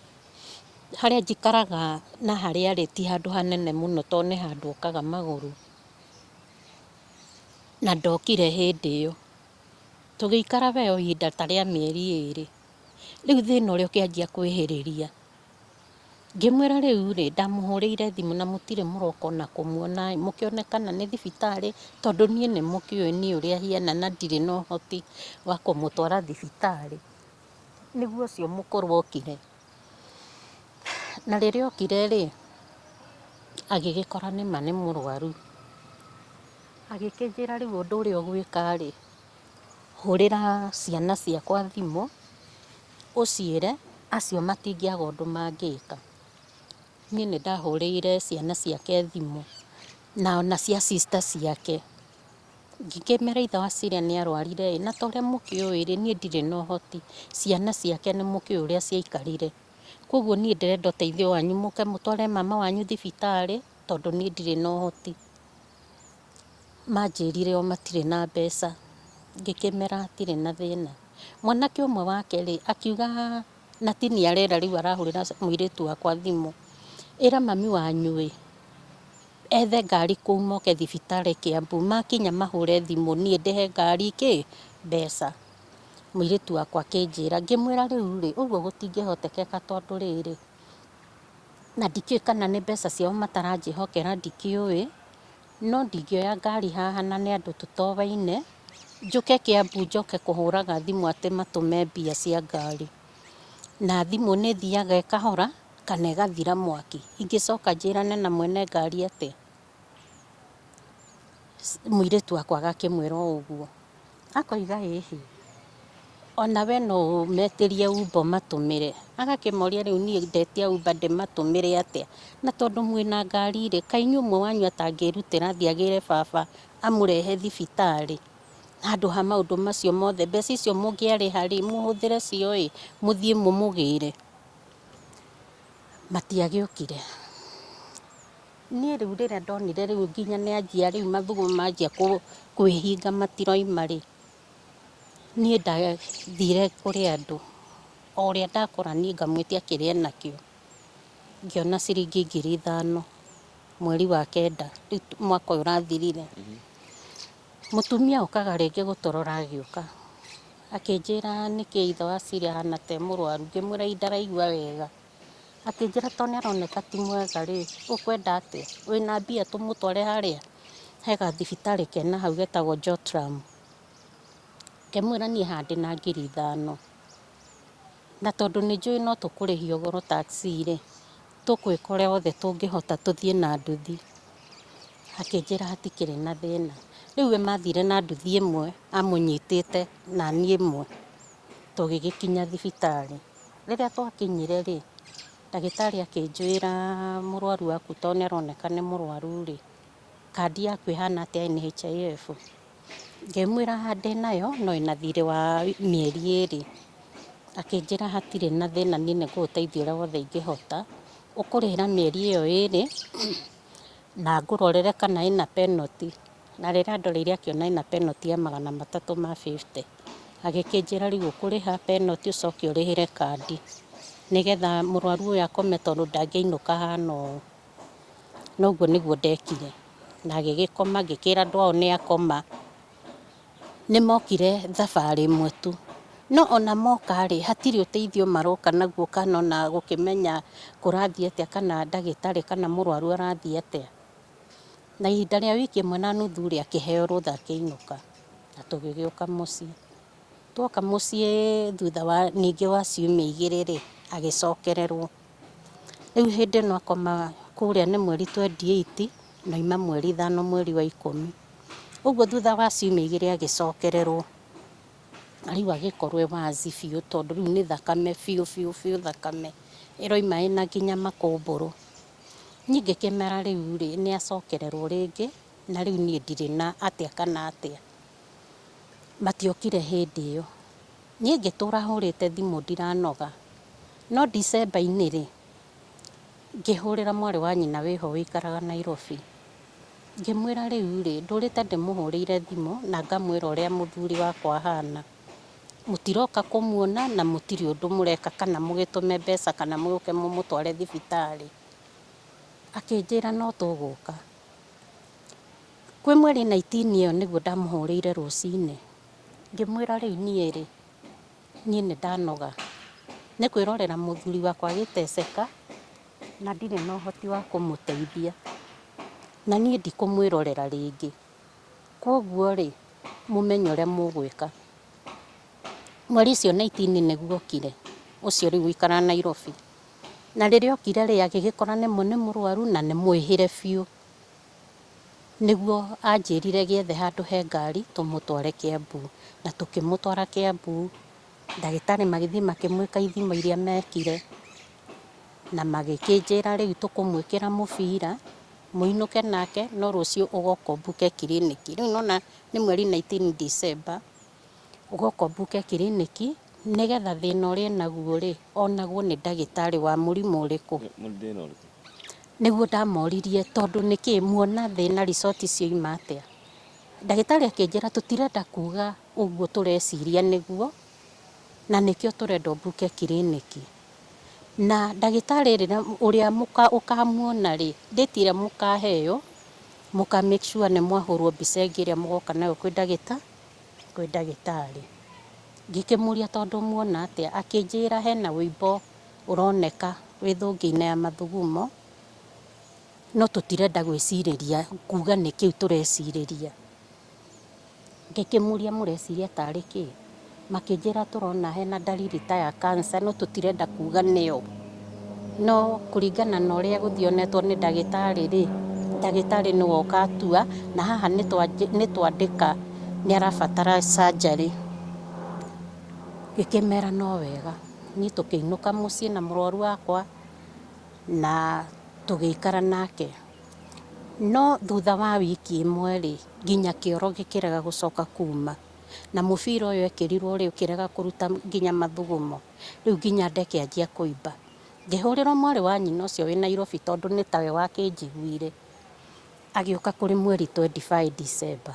harĩa njikaraga na harĩa arĩ ti handũ hanene mũno tondũ nĩ handũ okaga magũrũ, na ndokire hĩndĩ ĩyo. Tũgĩikara we o ihinda ta rĩa mĩeri ĩrĩ. Rĩu thĩna ũrĩa ũkĩanjia kwĩhĩrĩria, ngĩmwĩra rĩu rĩ, ndamũhũrĩire thimũ na mũtirĩ mũroka ona kũmuona ĩ, mũkĩone kana nĩ thibitarĩ, tondũ niĩ nĩ mũkĩũĩ niĩ ũrĩa hiana na ndirĩ na ũhoti wa kũmũtwara thibitarĩ. Nĩguo ũcio mũkũrũ okire, na rĩrĩa okire rĩ, agĩgĩkora nĩma nĩ mũrwaru. Agĩkĩnjĩra rĩu ũndũ ũrĩa ũgwĩka rĩ, hũrĩra ciana ciakwa thimũ, ũciĩre acio matingĩaga ũndũ mangĩka. Niĩ nĩ ndahũrĩire ciana ciake thimũ, na ona cia sister ciake. Ngĩkĩmera ithe wa Ciria nĩ arwarire ĩ, na ta ũrĩa mũkĩũĩ rĩ, niĩ ndirĩ na ũhoti, ciana ciake nĩ mũkĩũĩ ũrĩa ciaikarire. Koguo niĩ ndĩrenda ũteithio wanyu mũke mũtware mama wanyu thibitarĩ tondũ niĩ ndirĩ na ũhoti. Manjĩrire o matirĩ na mbeca, ngĩkĩmera hatirĩ na thĩna. Mwanake ũmwe wake rĩ, akiuga na ti niĩ arera rĩu arahũrĩra mũirĩtu wakwa thimũ, ĩra mami wanyu ĩ, ethe ngari kũu moke thibitarĩ Kiambu, makinya mahũre thimũ niĩ ndĩhe ngari kĩ, mbeca. Mũirĩtu wakwa akĩnjĩra, ngĩmwĩra rĩu rĩ, ũguo gũtingĩhotekeka tondũ rĩrĩ, na ndikĩũĩ kana nĩ mbeca ciao mataranjĩhokera ndikĩũĩ, no ndingĩoya ngari haha na nĩ andũ tũtoaine, njũke Kiambu njoke kũhũraga thimũ atĩ matũme mbia cia ngari. Na thimũ nĩ ĩthiaga ĩkahora kana ĩgathira mwaki, ingĩcoka njĩrane na mwene ngari atĩa? Mũirĩtu wakwa agakĩmwĩra o ũguo. Akoiga ĩhĩ, ona we no ũmetĩrie Uber ũmatũmĩre. Agakĩmoria rĩu niĩ ndetia Uber ndĩmatũmĩre atĩa? Na tondũ mwĩna ngari rĩ, kaĩ inyuĩ ũmwe wanyu atangĩrutĩra athiĩ agĩre baba amũrehe thibitarĩ? Handũ ha maũndũ macio mothe, mbeca icio mũngĩarĩha rĩ, mũhũthĩre cio ĩ, mũthiĩ mũmũgĩre. Matiagĩũkire. Niĩ rĩu rĩrĩa ndonire rĩu nginya nĩ anjia rĩu mathugumo manjia kwĩhinga matiroima rĩ, niĩ ndathire kũrĩ andũ, o ũrĩa ndakora niĩ ngamwĩtia kĩrĩa enakĩo, ngĩona ciringi 5,000 mweri wa kenda, rĩu mwaka ũyũ ũrathirire. Mũtumia okaga rĩngĩ gũtũrora agĩũka, akĩnjĩra nĩkĩ ithe wa Ciria ahana ta e mũrwaru, ngĩmwĩra ĩ ndaraigua wega. Akĩnjĩra tondũ nĩ aroneka ti mwega rĩ, ũkwenda atĩa? Wĩna mbia tũmũtware harĩa? He gathibitarĩ kena hau getagwo Jotram. Ngĩmwĩra niĩ haha ndĩna 5,000. Na tondũ nĩ njũĩ no tũkũrĩhio goro taxi rĩ, tũgwĩka ũrĩa wothe tũngĩhota tũthiĩ na nduthi. Akĩnjĩra hatikĩrĩ na thĩna. Rĩu we mathire na nduthi ĩmwe amũnyitĩte na niĩ ĩmwe, tũgĩgĩkinya thibitarĩ. Rĩrĩa twakinyire rĩ, ndagĩtarĩ akĩnjĩra mũrwaru waku tondũ nĩ aroneka nĩ mũrwaru rĩ, kandi yaku ĩhana atĩa ya NHIF? Ngĩmwĩra ndĩnayo no ĩna thirĩ wa mĩeri 2. Akĩnjĩra hatirĩ na thĩna niĩ nĩ ngũgũteithia ũrĩa wothe ingĩhota, ũkũrĩhĩra mĩeri ĩyo 2 na ngũrorere kana ĩna penalty. Na rĩrĩa andoreire akĩona ĩna penalty ya 350. Agĩkĩnjĩra rĩu ũkũrĩha penalty ũcoke ũrĩhĩre kandi nĩgetha mũrwaru ũyũ akome tondũ ndangĩinũka ahana ũũ. Na ũguo nĩguo ndekire. Na agĩgĩkoma ngĩkĩra andũ ao nĩ akoma. Nĩ mokire thabarĩ ĩmwe tu. No ona moka rĩ, hatirĩ ũteithio maroka naguo kana ona gũkĩmenya kũrathiĩ atĩa kana ndagĩtarĩ kana mũrwaru arathiĩ atĩa. Na ihinda rĩa wiki ĩmwe na nuthu rĩ, akĩheo rũtha akĩinũka. Na tũgĩgĩũka mũciĩ. Twoka mũciĩ thutha wa ningĩ wa ciumia 2 rĩ, agĩcokererwo. Rĩu hĩndĩ ĩno akoma kũrĩa nĩ mweri 28 na oima mweri 5 mweri wa 10. Ũguo thutha wa ciumia 2 agĩcokererwo. Na rĩu agĩkorwo e wazi biũ tondũ rĩu nĩ thakame biũ biũ biũ thakame. Ĩroima ĩna nginya makũmbũrũ. Niĩ ngĩkĩmera rĩu rĩ, nĩ acokererwo rĩngĩ na rĩu niĩ ndirĩ na atĩa kana atĩa. Matiokire hĩndĩ ĩyo. Niĩ ngĩtũra hũrĩte thimũ ndiranoga. No December-inĩ rĩ, ngĩhũrĩra mwarĩ wa nyina wĩho wĩikaraga Nairobi. Ngĩmwĩra rĩu rĩ, ndũrĩte ndĩmũhũrĩire thimũ na ngamwĩra ũrĩa mũthuri wakwa ahana. Mũtiroka kũmuona na mũtirĩ ũndũ mũreka kana mũgĩtũme mbeca kana mũgĩũke mũmũtware thibitarĩ. Akĩnjĩra no tũgũka. Kwĩ mweri 19 ĩyo nĩguo ndamũhũrĩire rũcinĩ. Ngĩmwĩra rĩu niĩ rĩ, niĩ nĩ ndanoga. Nĩ kwĩrorera mũthuri wakwa agĩteceka na ndirĩ na ũhoti wa kũmũteithia. Na niĩ ndikũmwĩrorera rĩngĩ. Koguo rĩ, mũmenye ũrĩa mũgwĩka. Mweri ũcio 19 nĩguo okire, ũcio rĩu ũikaraga Nairobi. Na rĩrĩa okire rĩ, agĩgĩkora nĩ mũrwaru na nĩ mwĩhĩre biũ. Nĩguo anjĩrire gĩethe handũ he ngari tũmũtware Kiambu. Na tũkĩmũtwara Kiambu, ndagĩtarĩ magĩthiĩ makĩmwĩka ithimo iria mekire, na magĩkĩnjĩra rĩu tũkũmwĩkĩra mũbira, Mũinũke nake, no rũciũ ũgoka ũmbuke kiriniki. Rĩu nĩwona nĩ mweri 19 December, ũgoka ũmbuke kiriniki nĩgetha thĩna ũrĩa enaguo rĩ, onagwo nĩ ndagĩtarĩ wa mũrimũ ũrĩkũ. Thĩna ũrĩkũ? Nĩguo ndamoririe tondũ nĩkĩ muona thĩna result cioima atĩa. Ndagĩtarĩ akĩnjĩra tũtirenda kuga ũguo tũreciria nĩguo, na nĩkĩo tũrenda ũmbuke kiriniki. Na ndagĩtarĩ rĩrĩa ũrĩa ũkamuona rĩ, date ĩrĩa mũkaheo, mũka make sure nĩ mwahũrwo mbica ĩngĩ ĩrĩa mũgoka nayo kwĩ kwĩ ndagĩtarĩ. Ngĩkĩmũria tondũ muona atĩa, akĩnjĩra hena wũimbo ũroneka wĩ thũngĩ-inĩ ya mathugumo, no tũtirenda gwĩcirĩria kuga nĩ kĩu tũrecirĩria. Ngĩkĩmũria mũreciria tarĩ kĩ? Makĩnjĩra tũrona hena dalili ta ya cancer no tũtirenda kuga nĩyo. No kũringana na ũrĩa gũthionetwo nĩ ndagĩtarĩ rĩ, ndagĩtarĩ nĩwe ũgatua na haha nĩ twandĩka nĩ arabatara surgery. Ngĩkĩmera no wega. Niĩ tũkĩinũka mũciĩ na mũrwaru wakwa na tũgĩikara nake. No thutha wa wiki ĩmwe rĩ, nginya kĩoro gĩkĩrega gũcoka kuma. Na mũbira ũyũ ekĩrirwo rĩ, ũkĩrega kũruta nginya mathugumo. Rĩu nginya nda ĩkĩanjia kũimba. Ngĩhũrĩrwo mwarĩ wa nyina ũcio wĩ Nairobi tondũ nĩ tawe wakĩnjiguire. Agĩũka kũrĩ mweri 25 December.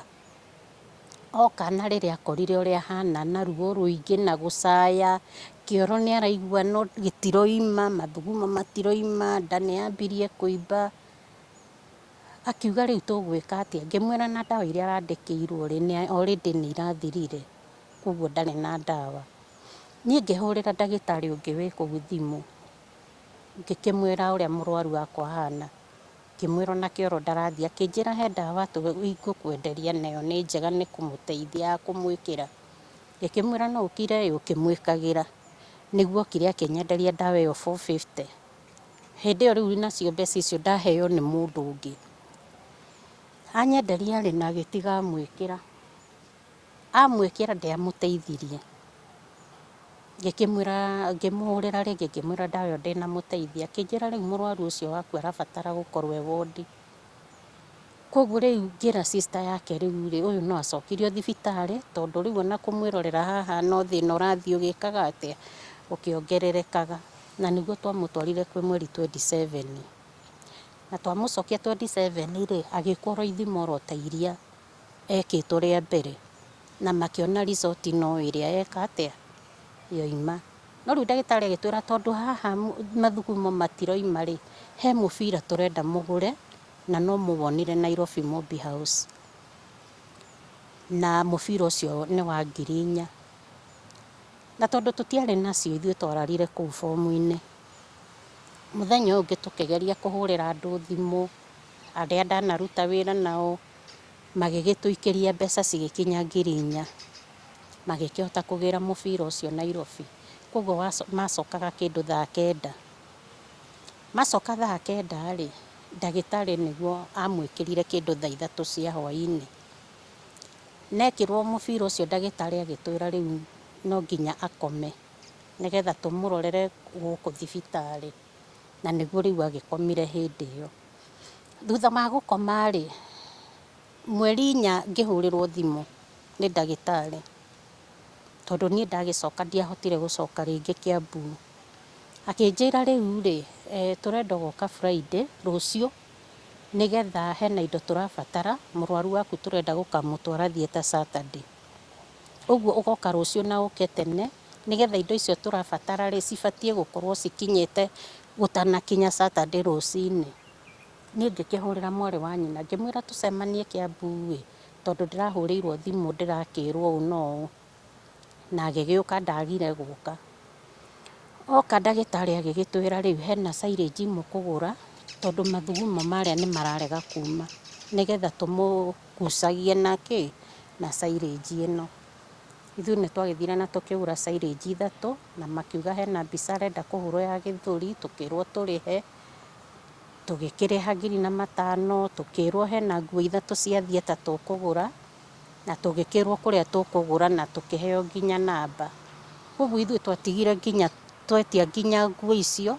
Oka na rĩrĩa akorire ũrĩa hana na ruo rũingĩ na gũcaya, kĩoro nĩ araigua no gĩtiroima, mathugumo matiroima, nda nĩ yambirie kũimba. Akiuga rĩu tũgwĩka atĩa? Ngĩmwĩra na ndawa iria arandĩkĩirwo rĩ, already nĩ irathirire, koguo ndarĩ na ndawa. Niĩ ngĩhũrĩra ndagĩtarĩ ũngĩ wĩ kũu thimũ, ngĩkĩmwĩra ũrĩa mũrwaru wakwa ahana. Ngĩmwĩra ona kĩoro ndarathiĩ, akĩnjĩra he ndawa ngũkwenderia nayo nĩ njega nĩ kũmũteithia ya kũmwĩkĩra. Ngĩkĩmwĩra no ũkire ũkĩmwĩkagĩra. Nĩguo okire akĩnyenderia ndawa ĩyo 450. Hĩndĩ ĩyo rĩu nacio mbeca icio ndaheo nĩ mũndũ ũngĩ. Anyenderia rĩ na agĩtiga amwĩkĩra. Amwĩkĩra ndĩamũteithirie. Ngĩkĩmwĩra, ngĩmũhũrĩra rĩngĩ ngĩmwĩra ndawa ĩyo ndĩnamũteithia. Akĩnjĩra rĩu mũrwaru ũcio waku arabatara gũkorwo e ward. Koguo rĩu ngĩra sister yake rĩu rĩ, ũyũ no acokirio thibitarĩ tondũ rĩu ona kũmwĩrorera haha no thĩna ũrathiĩ ũgĩkaga atĩa, ũkĩongererekaga. Na nĩguo twamũtwarire kwĩ mweri 27. Na twamũcokia 27 rĩ, agĩkwo oro ithimo oro ta iria ekĩtwo rĩa mbere. Na makĩona result no ĩrĩa eka atĩa, yoima. No rĩu ndagĩtarĩ agĩtwĩra tondũ haha mathugumo matiroima rĩ, he mũbira tũrenda mũgũre na no mũwonire Nairobi Mobi House. Na mũbira ũcio nĩ wa 4,000. Na tondũ tũtiarĩ nacio ithuĩ twararire kũu bomu-inĩ. Mũthenya ũyũ ũngĩ tũkĩgeria kũhũrĩra andũ thimũ, arĩa ndanaruta wĩra nao, magĩgĩtũikĩria mbeca cigĩkinya 4,000. Magĩkĩhota kũgĩra mũbira ũcio Nairobi. Koguo macokaga kĩndũ thaa 9. Macoka thaa 9 rĩ, ndagĩtarĩ nĩguo amwĩkĩrire kĩndũ thaa 3 cia hwaĩ-inĩ. Nekĩrwo mũbira ũcio ndagĩtarĩ agĩtwĩra rĩu no nginya akome nĩgetha tũmũrorere gũkũ thibitarĩ. Na nĩguo rĩu agĩkomire hĩndĩ ĩyo. Thutha wa gũkoma rĩ, mweri 4 ngĩhũrĩrwo thimũ nĩ ndagĩtarĩ. Tondũ niĩ ndagĩcoka ndiahotire gũcoka rĩngĩ Kiambu. Akĩnjĩra rĩu rĩ, tũrenda ũgoka Friday, rũciũ, nĩgetha hena indo tũrabatara, mũrwaru waku tũrenda gũkamũtwara theatre Saturday. Ũguo ũgoka rũciũ na ũke tene, nĩgetha indo icio tũrabatara rĩ, cibatiĩ gũkorwo cikinyĩte gũtanakinya Saturday rũcinĩ. Niĩ ngĩkĩhũrĩra mwarĩ wa nyina, ngĩmwĩra tũcemanie Kiambu ĩ, tondũ ndĩrahũrĩirwo thimũ ndĩrakĩrwo ũũ na ũũ. Na agĩgĩũka ndagire gũka. Oka ndagĩtarĩ agĩgĩtwĩra rĩu hena silage mũkũgũra, tondũ mathugumo marĩa nĩ mararega kuma, nĩgetha tũmũgucagie na kĩ, na silage ĩno. Ithuĩ nĩ twagĩthire na tũkĩgũra silage 3, na makiuga hena mbica arenda kũhũrwo ya gĩthũri, tũkĩrwo tũrĩhe, tũgĩkĩrĩha 5,000, tũkĩrwo hena nguo 3 cia theatre tũkũgũra, na tũgĩkĩrwo kũrĩa tũkũgũra na tũkĩheo nginya namba. Koguo ithuĩ twatigire nginya twetia nginya nguo icio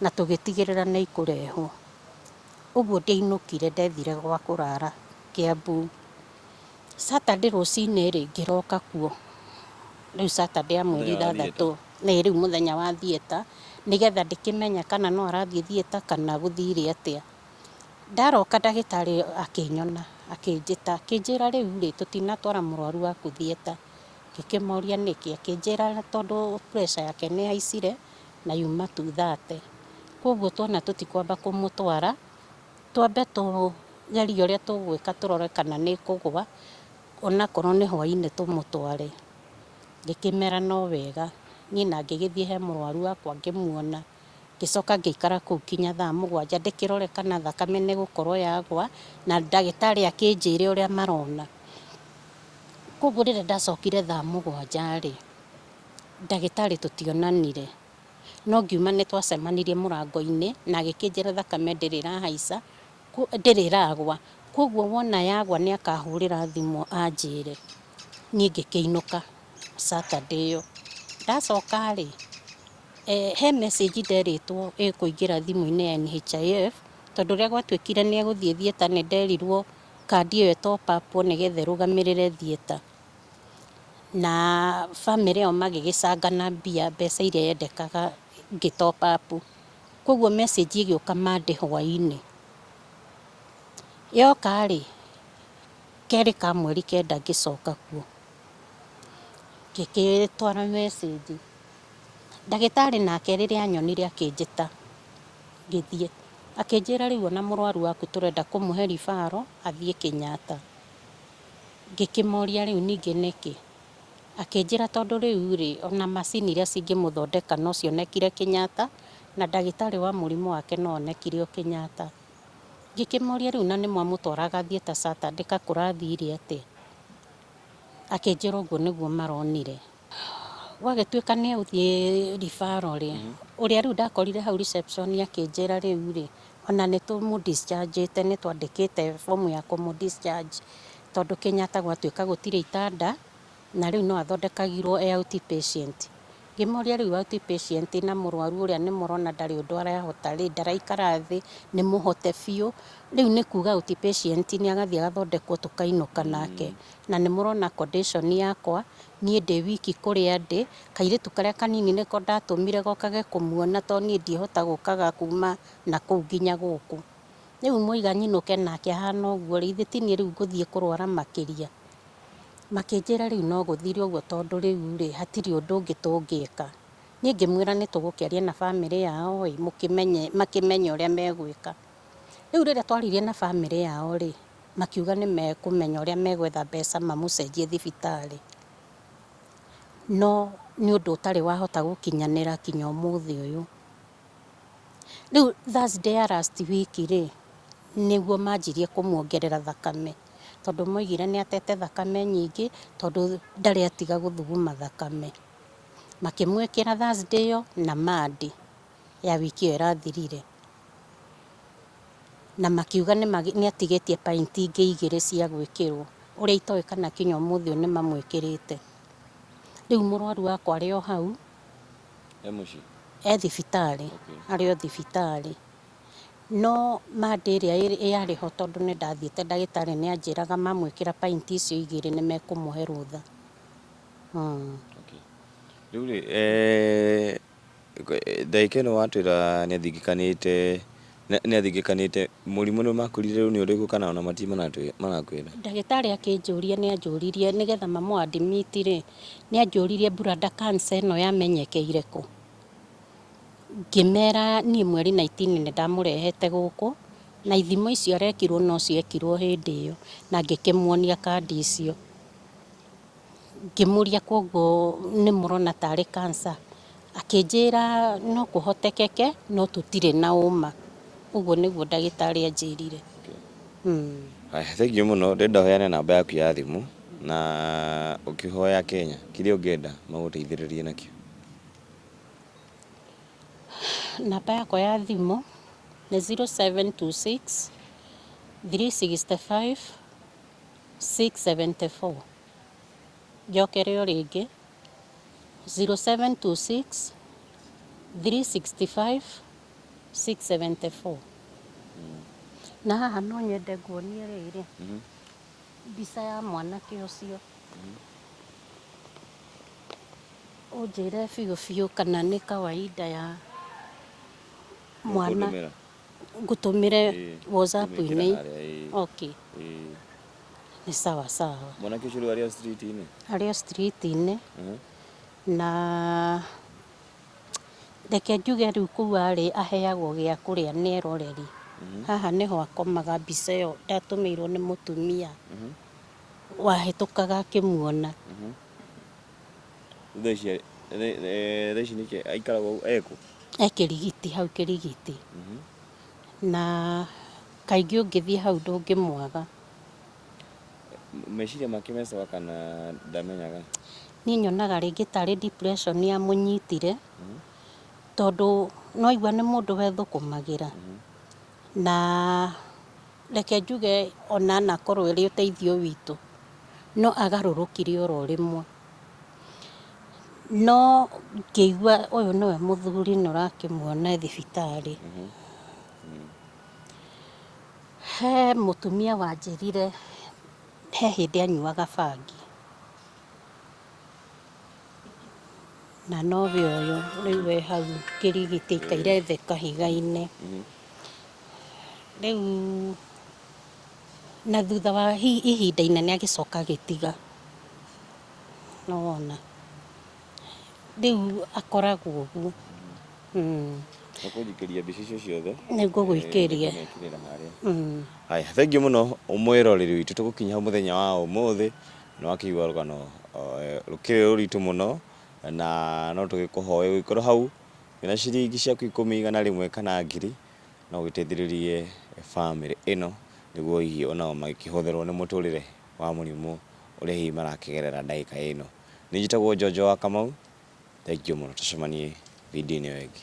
na tũgĩtigĩrĩra nĩ ikũrehwo. Ũguo ndiainũkire ndethire gwa kũrara Kiambu. Saturday rũcinĩ rĩ, ngĩroka kuo. Rĩu Saturday ya mweri Mũthenya wa ithathatũ. Nĩ rĩu mũthenya wa theatre, nĩgetha ndĩkĩmenye kana no arathiĩ theatre kana gũthire atĩa. Ndaroka ndagĩtarĩ akĩnyona, akĩnjĩta, akĩnjĩra rĩu rĩ, tũtinatwara mũrwaru waku theatre. Ngĩkĩmũria nĩkĩ, akĩnjĩra tondũ pressure yake nĩ ĩhaicire na yuma 230. Koguo tuona tũtikwamba kũmũtwara, twambe tũgerie ũrĩa tũgwĩka tũrore kana nĩ ĩkũgũa, onakorwo nĩ hwainĩ tũmũtware. Ngĩkĩmera no wega, niĩ na ngĩgĩthiĩ he mũrwaru wakwa ngĩmuona, ngĩcoka ngĩikara kũu kinya thaa 7 ndĩkĩrore kana thakame nĩ ĩgũkorwo yagwa, na ndagĩtarĩ akĩnjĩre ũrĩa marona. Koguo rĩrĩa ndacokire thaa 7 rĩ, ndagĩtarĩ tũtionanire, no ngiuma nĩ twacemanirie mũrango-inĩ na agĩkĩnjĩra thakame ndĩrĩ ĩrahaica, ndĩrĩ ĩragwa, koguo wona yagwa nĩ akahũrĩra thimũ anjĩre. Niĩ ngĩkĩinũka Saturday ĩyo. Ndacoka rĩ, he message nderĩtwo ĩkũingĩra thimũ-inĩ ya NHIF, tondũ ũrĩa gwatuĩkire nĩ egũthiĩ theatre nĩ nderirwo kandi ĩyo ĩ top up wo nĩgetha ĩrũgamĩrĩre theatre. Na bamĩrĩ ĩyo magĩgĩcangana mbia, mbeca iria yendekaga ngĩ top up. Koguo message ĩgĩũka Monday hwainĩ. Yoka rĩ, kerĩ ka mweri kenda ngĩcoka kuo. Ngĩgĩtwara message. Ndagĩtarĩ nake rĩrĩa anyonire akĩnjĩta ngĩthiĩ. Akĩnjĩra rĩu ona mũrwaru waku tũrenda kũmũhe referral athiĩ Kenyatta. Ngĩkĩmoria rĩu ningĩ nĩkĩ? Akĩnjĩra tondũ rĩu rĩ, ona macini iria cingĩmũthondeka no cionekire Kenyatta, na ndagĩtarĩ wa mũrimũ wake no onekire o Kenyatta. Ngĩkĩmoria rĩu na nĩ mwamũtwaraga theatre Saturday ka kũrathire atĩa? Akĩnjĩra ũguo nĩguo maronire. Gwagĩtuĩka nĩ egũthiĩ referral rĩ, ũrĩa rĩu ndakorire hau reception akĩnjĩra rĩu rĩ, ona nĩ tũmũ discharge ĩte, nĩ twandĩkĩte bomu ya kũmũ discharge tondũ Kenyatta gwatuĩka gũtirĩ itanda, na rĩu no athondekagirwo e outpatient. Ngĩmoria rĩu outpatient na mũrwaru ũrĩa nĩ mũrona ndarĩ ũndũ arahota rĩ, ndaraikara thĩ, nĩ mũhote biũ, rĩu nĩ kuga outpatient nĩ agathiĩ agathondekwo tũkainũka nake. Na nĩ mũrona condition yakwa, niĩ ndĩ wiki kũrĩa ndĩ, kairĩtu karĩa kanini nĩko ndatũmire gokage kũmuona tondũ niĩ ndiĩhota gũkaga kuma nakũu nginya gũkũ. Rĩu mwaiga nyinũke nake ahana ũguo rĩ, githĩ ti niĩ rĩu ngũthiĩ kũrwara makĩria. Makĩnjĩra rĩu no gũthire ũguo tondũ rĩu rĩ, hatirĩ ũndũ ũngĩ tũngĩka. Niĩ ngĩmwĩra nĩ tũgũkĩaria na bamĩrĩ yao ĩ, mũkĩmenye, makĩmenye ũrĩa megwĩka. Rĩu rĩrĩa twaririe na bamĩrĩ yao rĩ, makiuga nĩ mekũmenya ũrĩa megwetha mbeca mamũcenjie thibitarĩ. No nĩ ũndũ ũtarĩ wahota gũkinyanĩra kinya ũmũthĩ ũyũ. Rĩu Thursday ya last week rĩ, nĩguo manjirie kũmuongerera thakame, tondũ moigire nĩ atete thakame nyingĩ, tondũ ndarĩ atiga gũthuguma thakame. Makĩmwĩkĩra Thursday ĩyo na Monday ya wiki ĩyo ĩrathirire. Na makiuga nĩ atigĩtie pint ingĩ igĩrĩ cia gwĩkĩrwo, ũrĩa itoĩ kana kinya ũmũthĩ ũyũ nĩ mamwĩkĩrĩte. Rĩu mũrwaru wakwa arĩ o hau. E mũciĩ? E thibitarĩ, arĩ o thibitarĩ. No Monday ĩrĩa yarĩ ho tondũ nĩ ndathiĩte ndagĩtarĩ nĩ anjĩraga mamwĩkĩra pint icio igĩrĩ nĩ mekũmũhe rũtha. Rĩu rĩ, ndagĩka ĩno watwĩra nĩ athingĩkanĩte, nĩ athingĩkanĩte, mũrimũ nĩ makwĩrire rĩu nĩ ũrĩkũ kana ona matirĩ marakwĩra? Ndagĩtarĩ akĩnjũria nĩ anjũririe nĩgetha mamũ admit rĩ, nĩ anjũririe bladder cancer ĩno yamenyekeire kũ? Ngĩmera niĩ mweri 19 nĩ ndamũrehete gũkũ, na ithimo icio arekirwo no ciekirwo hĩndĩ ĩyo, na ngĩkĩmuonia kandi icio. Ngĩmũria koguo nĩ mũrona tarĩ cancer? Akĩnjĩra no kũhotekeke no tũtirĩ na ũma. Ũguo nĩguo ndagĩtarĩ anjĩrire. Haya, thengiũ mũno, ndĩrenda ũheane namba yaku ya thimũ na ũkĩhoya Kenya kĩrĩa ũngĩenda magũteithĩrĩrie nakĩo. Namba yakwa ya thimũ nĩ 0726 365 674. Njokere o rĩngĩ 0726 365 674. Na haha no nyende nguonie rĩrĩ, mbica ya mwanake ũcio. Ũnjĩre biũ biũ kana nĩ kawaida ya mwana. Ũkũndũmĩra? Ngũtũmĩre Ĩĩ, WhatsApp-inĩ. ngũmĩkĩra harĩa, ĩĩ. Okay. Ĩĩ. Nĩ sawa sawa. Mwanake ũcio rĩu arĩ o street-inĩ? Arĩ o street-inĩ. Na reke njuge rĩu kũu arĩ aheagwo gĩa kũrĩa nĩ eroreri. Haha nĩho akomaga mbica ĩyo ndatũmĩirwo nĩ mũtumia wahĩtũkaga akĩmuona. Thaa ici thaa ici nĩkĩ aikaraga ekũ? E Kĩrigiti, hau Kĩrigiti. Na kaingĩ ũngĩthiĩ hau ndũngĩmwaga. Meciria make me sawa kana ndamenyaga? Niĩ nyonaga rĩngĩ tarĩ depression yamũnyitire, tondũ nĩwaigua nĩ mũndũ wethũkũmagĩra. Na reke njuge ona anakorwo ĩrĩ ũteithio witũ, no agarũrũkire oro rĩmwe. No ngĩigua ũyũ nĩwe mũthuri na ũrakĩmuona e thibitarĩ. He mũtumia wanjĩrire he hĩndĩ anyuaga bangi. Na nowe ũyũ rĩu e hau kĩrigiti aikaire thĩ kahiga-inĩ. Rĩu na thutha wa ihinda inene agĩcoka agĩtiga. Nĩwona. Rĩu akoragwo ũguo. Ũkũnjikĩria mbica icio ciothe. Nĩ ngũgũikĩria. Nĩngũmekĩrĩra harĩa. Haya, thengiũ mũno mwĩroreri witũ, tũgũkinya hau mũthenya wa ũmũthĩ, nĩ wakĩigua rũgano rũkĩrĩ rũritũ mũno, na no tũgĩkũhoe ũgĩkorwo hau wĩna ciringi ciaku ikũmi, 100 kana ngiri, no ũgĩteithĩrĩrie bamĩrĩ ĩno, nĩguo hihi onao magĩkĩhũthĩrwo nĩ mũtũrĩre wa mũrimũ ũrĩa hihi marakĩgerera ndagĩka ĩno. Niĩ njĩtagwo Njonjo wa Kamau, thengiũ mũno, tũcemanie video-inĩ ĩyo ĩngĩ.